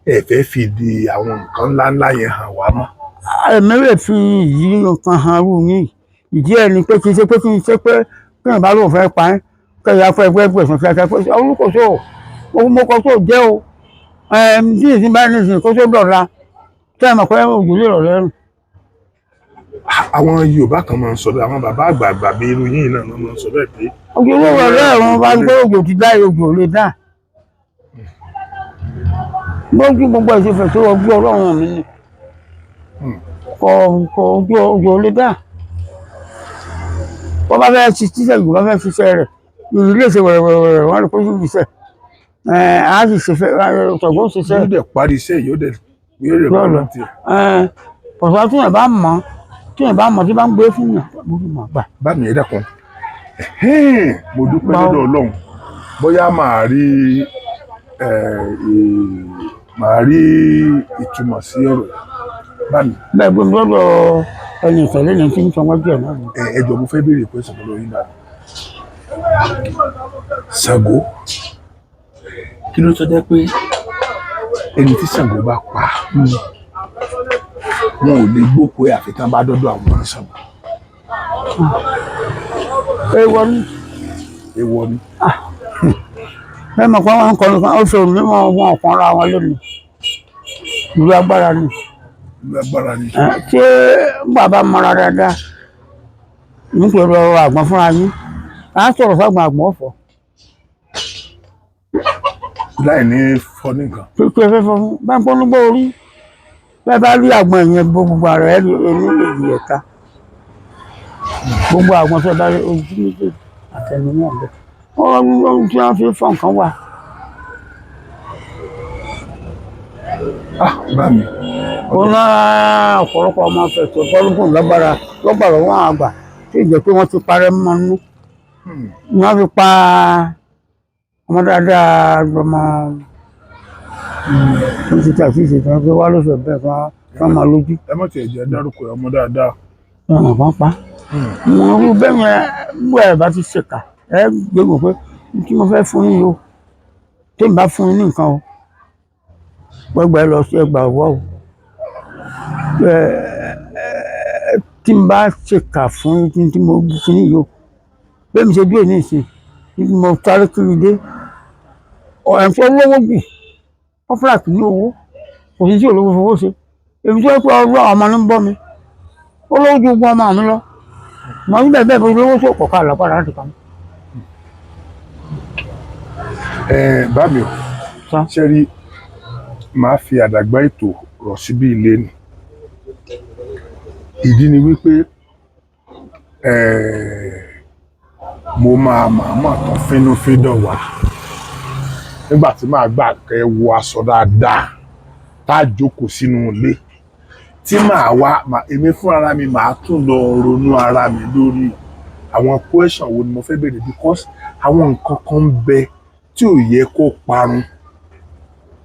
ẹ fẹ́ fi di àwọn nǹkan ńláńlá yẹn hàn wá mọ́. Ẹ̀mí rẹ̀ fi ìyí nǹkan hàn rú yín. Ìdí ẹ̀ ni pé kì í ṣe pé kí ẹ̀ bá lóun fẹ́ pa ẹ́ kẹ́yà fẹ́ ẹgbẹ́ gbẹ̀sán kíákíá pé olùkóso mo kọ́ tó jẹ́ o ẹ̀ẹ́m tí ìsìn bá ní ìsìn kó tó dọ̀la tẹ́ ẹ mọ̀ pé òjò lè rọ̀ lẹ́rù. Àwọn Yorùbá kan máa ń sọ bẹ́ẹ̀, àwọn bàbá àgbààgbà bíi irú yín náà máa ń sọ bẹ́ẹ̀ pé Òjò lè rọ̀ lẹ́rù, bá ń gbé òjò ti dá, òjò lè dá. Lójú gbogbo ẹ̀ ṣe fẹ̀ tó ọgbẹ́ Ọlọ́run mi ni kọ kọ ojú òjò lè dá. Wọ́n bá fẹ́ ṣiṣẹ́ ìgbò bá fẹ́ ṣiṣẹ́ rẹ̀ ìlú lè ṣe wẹ̀rẹ̀wẹ̀rẹ̀ wọ́n lè kó sí ìṣẹ́ ẹ̀ á sì ṣe fẹ́ tọ̀gbọ́n ṣiṣẹ́. Yóò dẹ̀ parí iṣẹ́, yóò dẹ̀ bá lọ́lọ́ lọ tiẹ̀. Pọ̀sọ́ tí yẹn bá mọ̀, tí yẹn bá mọ̀ tí bá ń gbé fún yàn mo fi mọ̀ gbà. Bá mi, ẹ dákun. Ẹ̀hẹ́n, mo dúpẹ́ lọ́dọ̀ Ọlọ́run. Bóyá màá rí ìtumọ̀ sí ọ̀rọ̀ yìí. Bá mi. Bẹ́ẹ̀ gbé mi lọ́dọ̀ ẹni ìtẹ̀lé ni tí ń sọ wájú ẹ̀ náà ni. Ẹ jọ̀ọ́, mo fẹ́ béèrè question lọ́dọ̀ yín náà. Ṣàngó, kí ló tó jẹ́ pé ẹni tí Ṣàngó bá pa, wọn ò lè gbókòó ẹ̀ àfi tán bá dọ́dọ̀ àwọn oníṣàngó? Ewọ ni. Èèwọ̀ ni. Bẹ́ẹ̀ mọ̀ pé wọ́n ń kọrin kan ó ṣe òní wọn wọn ọ̀kan ra wọn lónìí, ìlú agbára ni. Ìlú agbára ni. Ẹ, ṣé bàbá mọ́ra dáadáa nítorí ọ̀rọ̀ àgbọn fúnra yín à ń sọ̀rọ̀ ságbọn àgbọn ọ̀fọ̀. Láì ní fọ́ nìkan. Pípé fẹ́fọ́ fún bá ń pọ́n nígbà orí bẹ́ẹ̀ bá rí àgbọn yẹn bó gbogbo ara ẹ̀ ní èjì ẹ̀ka gbogbo àgbọn tó bá rí ojú méjèèjì àtẹnu náà bẹ́ẹ̀ ohun tí wọ́n fi fọ́ nǹkan wà. Ah, bá mi. Ó ná ọ̀pọ̀lọpọ̀ ọmọ fẹ̀tọ̀ bọ́lúkùn lágbára lọ́gbàrá wọn àgbà tí ìjẹ́ pé wọ́n ti parẹ́ mọ́ nú ni wọ́n fi pa ọmọ dáadáa lọ́mọ tó ti tà sí ìṣètò wọn fi wá lóṣù bẹ́ẹ̀ kán máa lójú. Ẹ mọ̀ tiẹ̀ jẹ́ dárúkọ ẹ̀, ọmọ dáadáa. Wọn kàn pa wọn rú bẹ́ẹ̀ yẹn bó ẹ̀ bá ti ṣèkà ẹ gbégbó pé tí mo fẹ́ fún yín o, tí n bá fún yín ní nǹkan o, gbẹgbẹ lọ sí ẹgbà ọwọ́ o, ẹ tí n bá ṣèkà fún yín tí mo fún yín o, bẹ́ẹ̀ mi ṣe dúró ní ìsìn tí mo sáré kiri dé ẹ̀ ń fọ́ lówó jù ọ́fíìsì ní owó kò sí tí olówó fowó ṣe èmi tó yẹ pé ọlọ́ ọmọ ní ń bọ́ mi ó lówó ju gbogbo ọmọ mi lọ mọ níbẹ̀ bẹ́ẹ̀ bó lówó tó kọ̀ọ̀kan àlọ́pàá láti kàn. Ẹ bá mi o. Sá. Ṣe rí, màá fi àdàgbà ètò rọ̀ síbí ilé ni. Ìdí ni wípé mo máa màmá tán fínúfíndọ̀ wá nígbà tí màá gbà kẹ́ wọ aṣọ dáadáa tá a jókòó sínú ilé tí màá wá èmi fúnra mi màá tún lọ ronú ara mi lórí àwọn question wo ni mo fẹ́ béèrè, because àwọn nǹkan kan ń bẹ tí ò yẹ kó parun.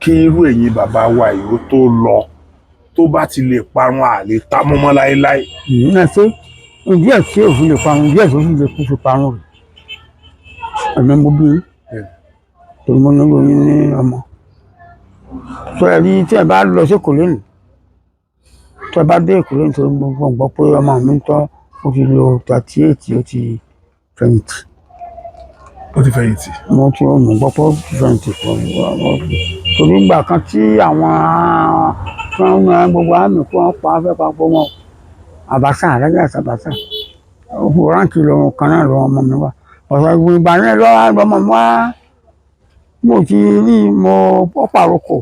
Kí irú ẹ̀yin bàbá wa yìí ó tó lọ, tó bá ti lè parun, àlè tá mọ́mọ́ láéláé. Náà ṣé díẹ̀ tí òfin lè parun, díẹ̀ tí òfin lè kú fi parun rẹ̀, ẹ̀mí mo bí torí mo nílò yín ní ọmọ tó ẹ rí. Tí ẹ bá lọ sí Èkó lónìí, tí ẹ bá dé Èkó lónìí, torí mo gbọ́ pé ọmọ mi ń tọ́, ó ti lo 38, ó ti fẹ̀yìntì. Ó ti fẹ̀yìntì. Mo ti mo gbọ́ pé ó ti fẹ̀yìntì torí ìgbà kan tí àwọn tí wọ́n ń ran gbogbo àmì kí wọ́n pa fẹ́ papọ̀ wọn, Abacha, Alhaji Abacha, òkú ránkì lọ́wọ́ kan náà lọ́wọ́ ọmọ mi wá ọ̀sán ìgbà náà lọ́wọ́ ọmọ mi wá. Mo ti rí mo ó pàrokò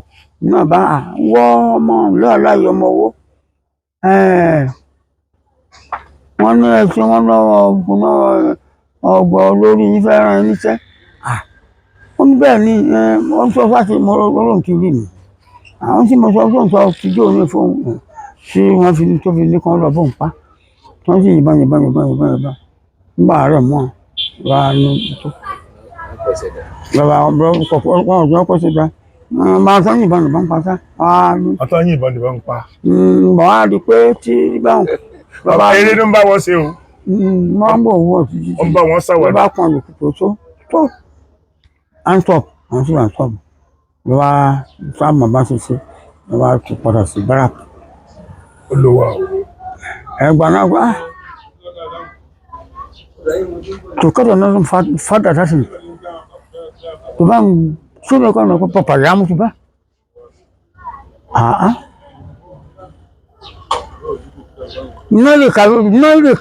náà bá a wọ́ ọmọ lọ́ọ̀lá yìí, ọmọ owó wọ́n ní ẹsẹ̀ wọn lọ́wọ́ ọgbọ̀n ọgbọ̀n olórí yìí fẹ́ ràn yín níṣẹ́. Ó ní bẹ́ẹ̀ ni wọ́n sọ fáṣe mo lóun ti rí mi, àwọn tí mo sọ fún sọ tíjọ́ ní fún tí wọ́n fi tó fi ní kán lọ bóun pa, tí wọ́n sì yìnbọn yìnbọn yìnbọn yìnbọn yìnbọn nígbà àárẹ̀ mọ́ wa ní tó bàbá wọn ò jọ kó ṣe dá máa sọ yìnbọn yìnbọn pa sá wá ní. Ọtọ́ yìnbọn nìbọn ń pa. Bọ̀ wá di pé tí báwọn. Bàbá, eré ló ń bá wọn ṣe o. Wọ́n ń bọ̀ wọ́ títí. Ó ń bá wọn ló ṣàwàdà. Bá pọn lòkùtò tó tó antop àwọn sí antop ló wá sáàmù bá ṣe ṣe ló wá tún padà sí barak. Ó lò wá o. Ẹgbà náà gbà to kada na zan fada ta shi to ban su ne kan ko papa ya mutu ba, a'a, na lè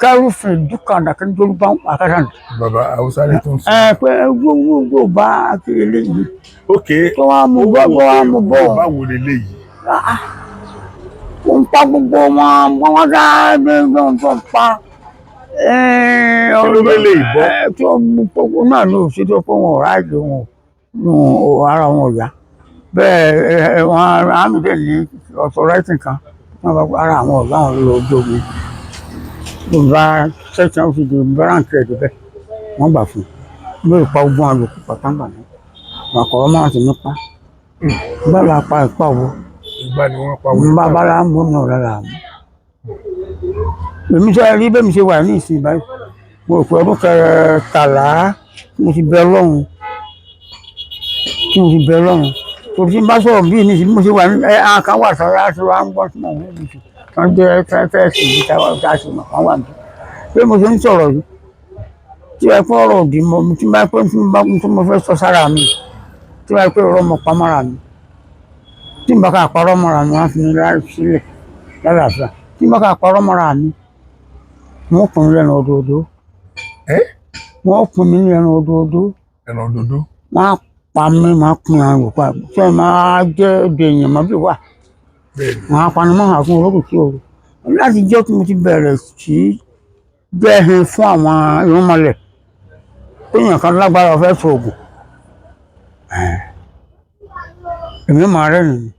ka rúfin dúkà dàkẹ́ tó bá àkàtà. Bàbá, Haúsá lè tún sọ. Ẹ pé gbogbo bá kiri eléyìí Ok. tó wá mú bọ́ tó wá mú bọ́. Báwo leléyìí? Ó ń pa gbogbo wọn, wọn dá gbogbo tó ń pa. Kí ló mélé ìbọn? Tó mú gbogbo náà ló ṣe tó pé wọn ò ráàyè wọn ò ara wọn ò yá bẹ́ẹ̀. Wọn àmì dẹ̀ ní ọ̀tọ̀ ráìtì kan wọn bá ara àwọn ọ̀gá àwọn lọ ojú ogun ló bá sẹ́sàn ó fi di báráǹkì ẹ̀ débẹ̀, wọ́n gbà fún un lórí pa ogun àlòkù pàtàkì náà wọn kọ̀ ọ́ máa sì nípa bá la pa ìpa wo. Ìgbà ni wọ́n pa wọ́n. Bá bá la mú náà lára mú. Èmi sọ rí bẹ́ẹ̀ mi ṣe wà ní ìsìn báyìí, mo rò pé ọdún kẹtàlá tí mo ti bẹ Ọlọ́run, tí mo ti bẹ Ọlọ́run, torí tí n bá sọ̀rọ̀ bí ní ìsìn bí mo ṣe wà ní ẹ àkàn wà sọ̀rọ̀ àti wà ń gbọ́ sí mọ̀ ní ìsìn kan jẹ́ fẹ́ẹ́sì yìí táwa tá a sì mọ̀ wọ́n wà ní. Bí mo ṣe ń sọ̀rọ̀ yìí tí ẹ pé ọ̀rọ̀ òdì mọ̀ tí n bá pé tí n bá tí mo fẹ́ sọ sára mi, tí wọ́n pé ọ̀rọ̀ mọ̀ pamọ́ra mi, tí n bá ká parọ́ mọ́ra mi, wọ́n á fi mi sílẹ̀ lálàáfíà. Tí n bá ká parọ́ mọ́ra mi, wọ́n kùn mí lẹ́nu òdòdó. Ẹ́? Wọ́n kùn mí lẹ́nu òdòdó. Ẹran òdòdó. Wọ́n á pa mí, wọ́n á pín àwọn òkú àgbò tí wọ́n máa jẹ́ èdè èèyàn mọ́ bí wà. Bẹ́ẹ̀ni. Wọ́n á panu mọ́ àgún olókùn tí o láti jọ́ tí mo ti bẹ̀rẹ̀ sí jẹ́ hin fún àwọn irúnmọlẹ̀ téèyàn kan lágbára ọ̀fẹ́ sọ̀gùn, èmi máa rẹ́rìn-ín.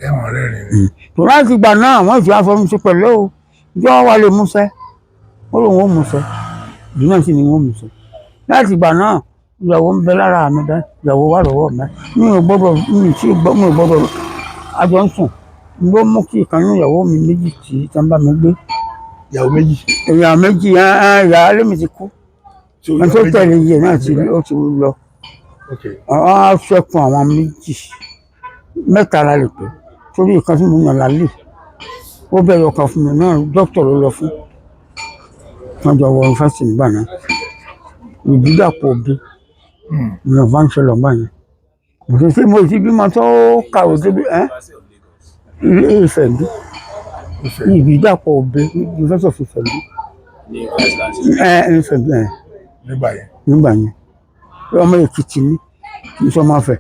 Ẹ̀wọ̀n rẹ́rìn ni. Tó láti gbà náà wọ́n ti aṣọ mi sí pẹ̀lú o jọ́ wa lè múṣẹ́, ó lóun ó múṣẹ́, ìdí náà sì ni wọ́n múṣẹ́. Láti gbà náà ìyàwó ń bẹ lára mi dá, ìyàwó wà lọ́wọ́ mi, mi ò gbọ́dọ̀, mi ì tí gbọ́, mi ò gbọ́dọ̀ àjọ ń sùn ló mú kí ìkan nínú ìyàwó mi méjì tí tí wọ́n bá mi gbé. Ìyàwó méjì. Ìyàwó méjì, ìyàwó mi ti kú. Tí ó ẹni tó ìyàwó méjì. tẹ̀lé iye náà ti ó ti lọ. Ok. Wọ́n á ṣẹ́kun àwọn méjì, mẹ́ta la lè pè torí ìkan tí mo yàn lálẹ́ ó bẹ̀rẹ̀ ọkàn fún mi náà, dókítà ló lọ fún wọn jọ wọ yunifásitì nígbà náà, ìbídàpọ̀ òbí ní ọ̀fáńsọ̀lọ̀ nígbà yẹn. Mo ti ṣe mo ti bímọ tó kàwé débi ẹ́ ilé Ifẹ̀ bí. Ifẹ̀. Ìbídàpọ̀ òbí, University of Ifẹ̀ bí. Ní Iceland. Ẹ Ifẹ̀ bí ẹ. Nígbà yẹn. Nígbà yẹn ọmọ Èkìtì ni, kì í sọ ọmọ Ifẹ̀.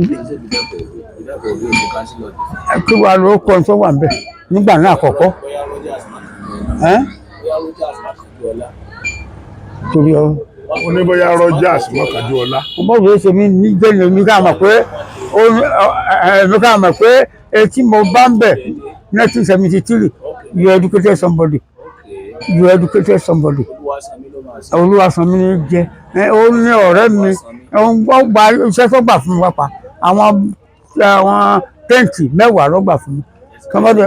Ìdàpọ̀ òbí òbí kánsílọ̀. Kí wàá ló kọ́ tó wà níbẹ̀ nígbà náà àkọ́kọ́. Bóyá Rogers Ẹ́? Bóyá Rogers Mákàndúọlá. Torí ọ Ó ní bóyá Rogers Mọ́kàndúọlá. bọ́ọ̀lù yóò ṣe mí níjẹ́ ni èmi ká mọ̀ pé èmi ká mọ̀ pé etí mo bá ń bẹ̀ 1973, you educated somebody, you educated somebody. Olúwasanmi ló máa ṣe. Olúwasanmi ní jẹ́ ẹ, ó ní ọ̀rẹ́ mi, ó ń gba iṣẹ́ tó gbà fún mi pápá àwọn àwọn tẹ́ǹtì 10 ló gbà fún mi. Kọ́mọ́dé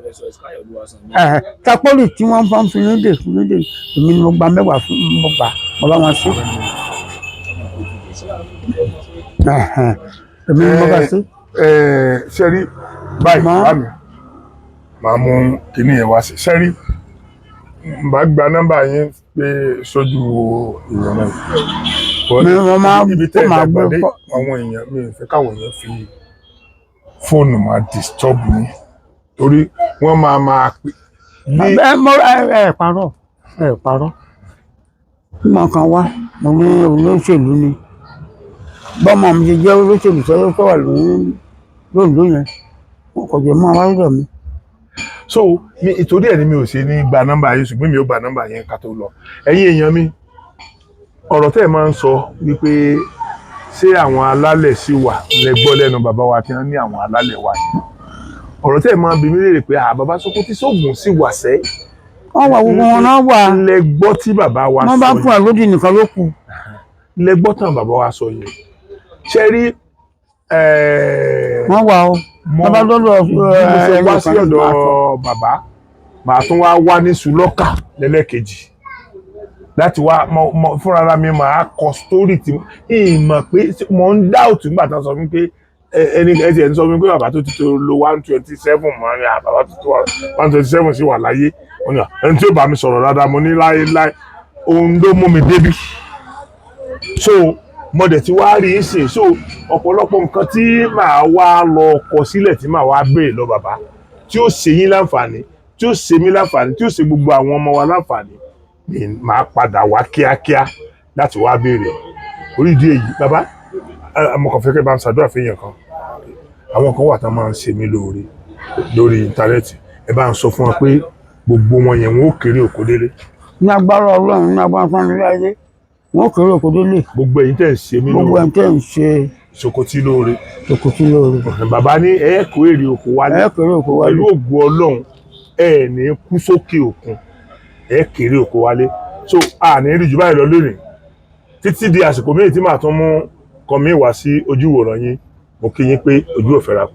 Professor Isaiah Olúwasanmi. ẹ̀ tapọ́lì tí wọ́n fọ́n fi ní dè fún ní dè, èmi ni mo gba 10 fún, mo gbà, mo bá wọn sí. Ẹ̀hẹ̀n, èmi ni mo bá sí. Ṣe rí báyìí? Mọ́. Bá mi máa mú kinní yẹn wá sí. Ṣe rí, n bá gba nọ́mbà yín pé sójú ìwọ̀n náà. But Mi mo máa ibi tẹ́ ó ẹ̀ máa dàgbà gbé dé, kọ́. àwọn èèyàn mi ò fẹ́ káwọn èèyàn fi fóònù máa disturb mi torí wọ́n máa máa pè ní. Ẹ mọ ẹ ẹ parọ́, ẹ parọ́. Mo kàn wá, mo ní olóṣèlú ni, bọ́mọ mi ti jẹ́ olóṣèlú sọ́yọ́ tó wà lóyún lóńdó yẹn, wọn kò jẹ́ mọ́ wáyé dọ̀ mi. So mi ìtorí ẹ̀ ni mi ò ṣe ní gba nọ́mbà yín, ṣùgbọ́n mi ò gba nọ́mbà yẹn ká tó lọ. Ẹ̀yin èèyàn mi, ọ̀rọ̀ tẹ́ ẹ̀ máa ń sọ wípé ṣé àwọn alálẹ̀ sì wà, lẹ gbọ́ lẹ́nu bàbá wa tí wọ́n ní àwọn alálẹ̀ wà yìí. Ọ̀rọ̀ tẹ́ ẹ̀ máa ń bi mí léèrè pé à bàbá Sókótì sóògùn sì wà sẹ́, Wọ́n wà, gbogbo wọn náà wà. lẹ gbọ́ tí bàbá wa Wọ́n bá sọ fún yìí. ẹ lódì nìkan ló kù. Lẹ gbọ́ tán bàbá wa sọ yìí. Ṣé rí Wọ́n wà o. Mo Wọ́n bá lọ́dọ̀ bí mo ṣe wá sí ẹnìkan ọ̀dọ̀ máa sọ. bàbá, màá tún wá wá ní Sùlọ́kà lẹ́lẹ́kejì láti wá mọ fúnra mi, màá kọ sítórì tí ìmọ̀ pé mo ń dá òtún nígbà tán sọ fún mi pé ẹni ẹ ti ẹ̀ ń sọ fún mi pé bàbá tó ti tó lo 127 mọ́ ni à, bàbá tó tó 127 sì wà láyé. Wọ́n ní à, ẹni tí ó bá mi sọ̀rọ̀ dáadáa, mo ní láéláé, ohun ló mú mi débí. So mo dẹ̀ ti wá rí i sìn. So ọ̀pọ̀lọpọ̀ nǹkan tí màá wá lọ kọ sílẹ̀ tí màá wá béèrè lọ bàbá, tí ó ṣe yín láǹfààní, tí ó ṣe mí láǹfààní, tí ó ṣe gbogbo àwọn ọmọ wa láǹfààní ni màá padà wá kíákíá láti wá béèrè. Orí ìdí èyí, bàbá, mo kàn fẹ́ kẹ́ bá ń ṣàdúrà fún èèyàn kan. Àwọn kan wà tá máa ń ṣe mí lóore lórí íńtánẹ́ẹ̀tì. Ẹ bá ń sọ fún wọn pé gbogbo wọn yẹn, wọn ó kéré òkú délé. Ní agbára Ọlọ́run, ní agbára fún ilé ayé, wọn kéré òkú délé. Gbogbo ẹ̀yin tẹ́ ń ṣe mí Gbogbo lóore, ẹ̀ tẹ́ ń ṣe Sókótì lóore, Sókótì lóore, bàbá ní ẹ kó èrè òkú wálé. Ẹ kéré òkú wálé. Pẹ̀lú ògo Ọlọ́run, ẹ ní kú sókè òkun, ẹ kéré òkú wálé. So a ní rí jù báyìí lọ lónìí títí di àsìkò míì tí màá tún mú kàn mí wá sí ojú ìwòran yín. Mo kí yín pé ojú ò fẹ́ra kù.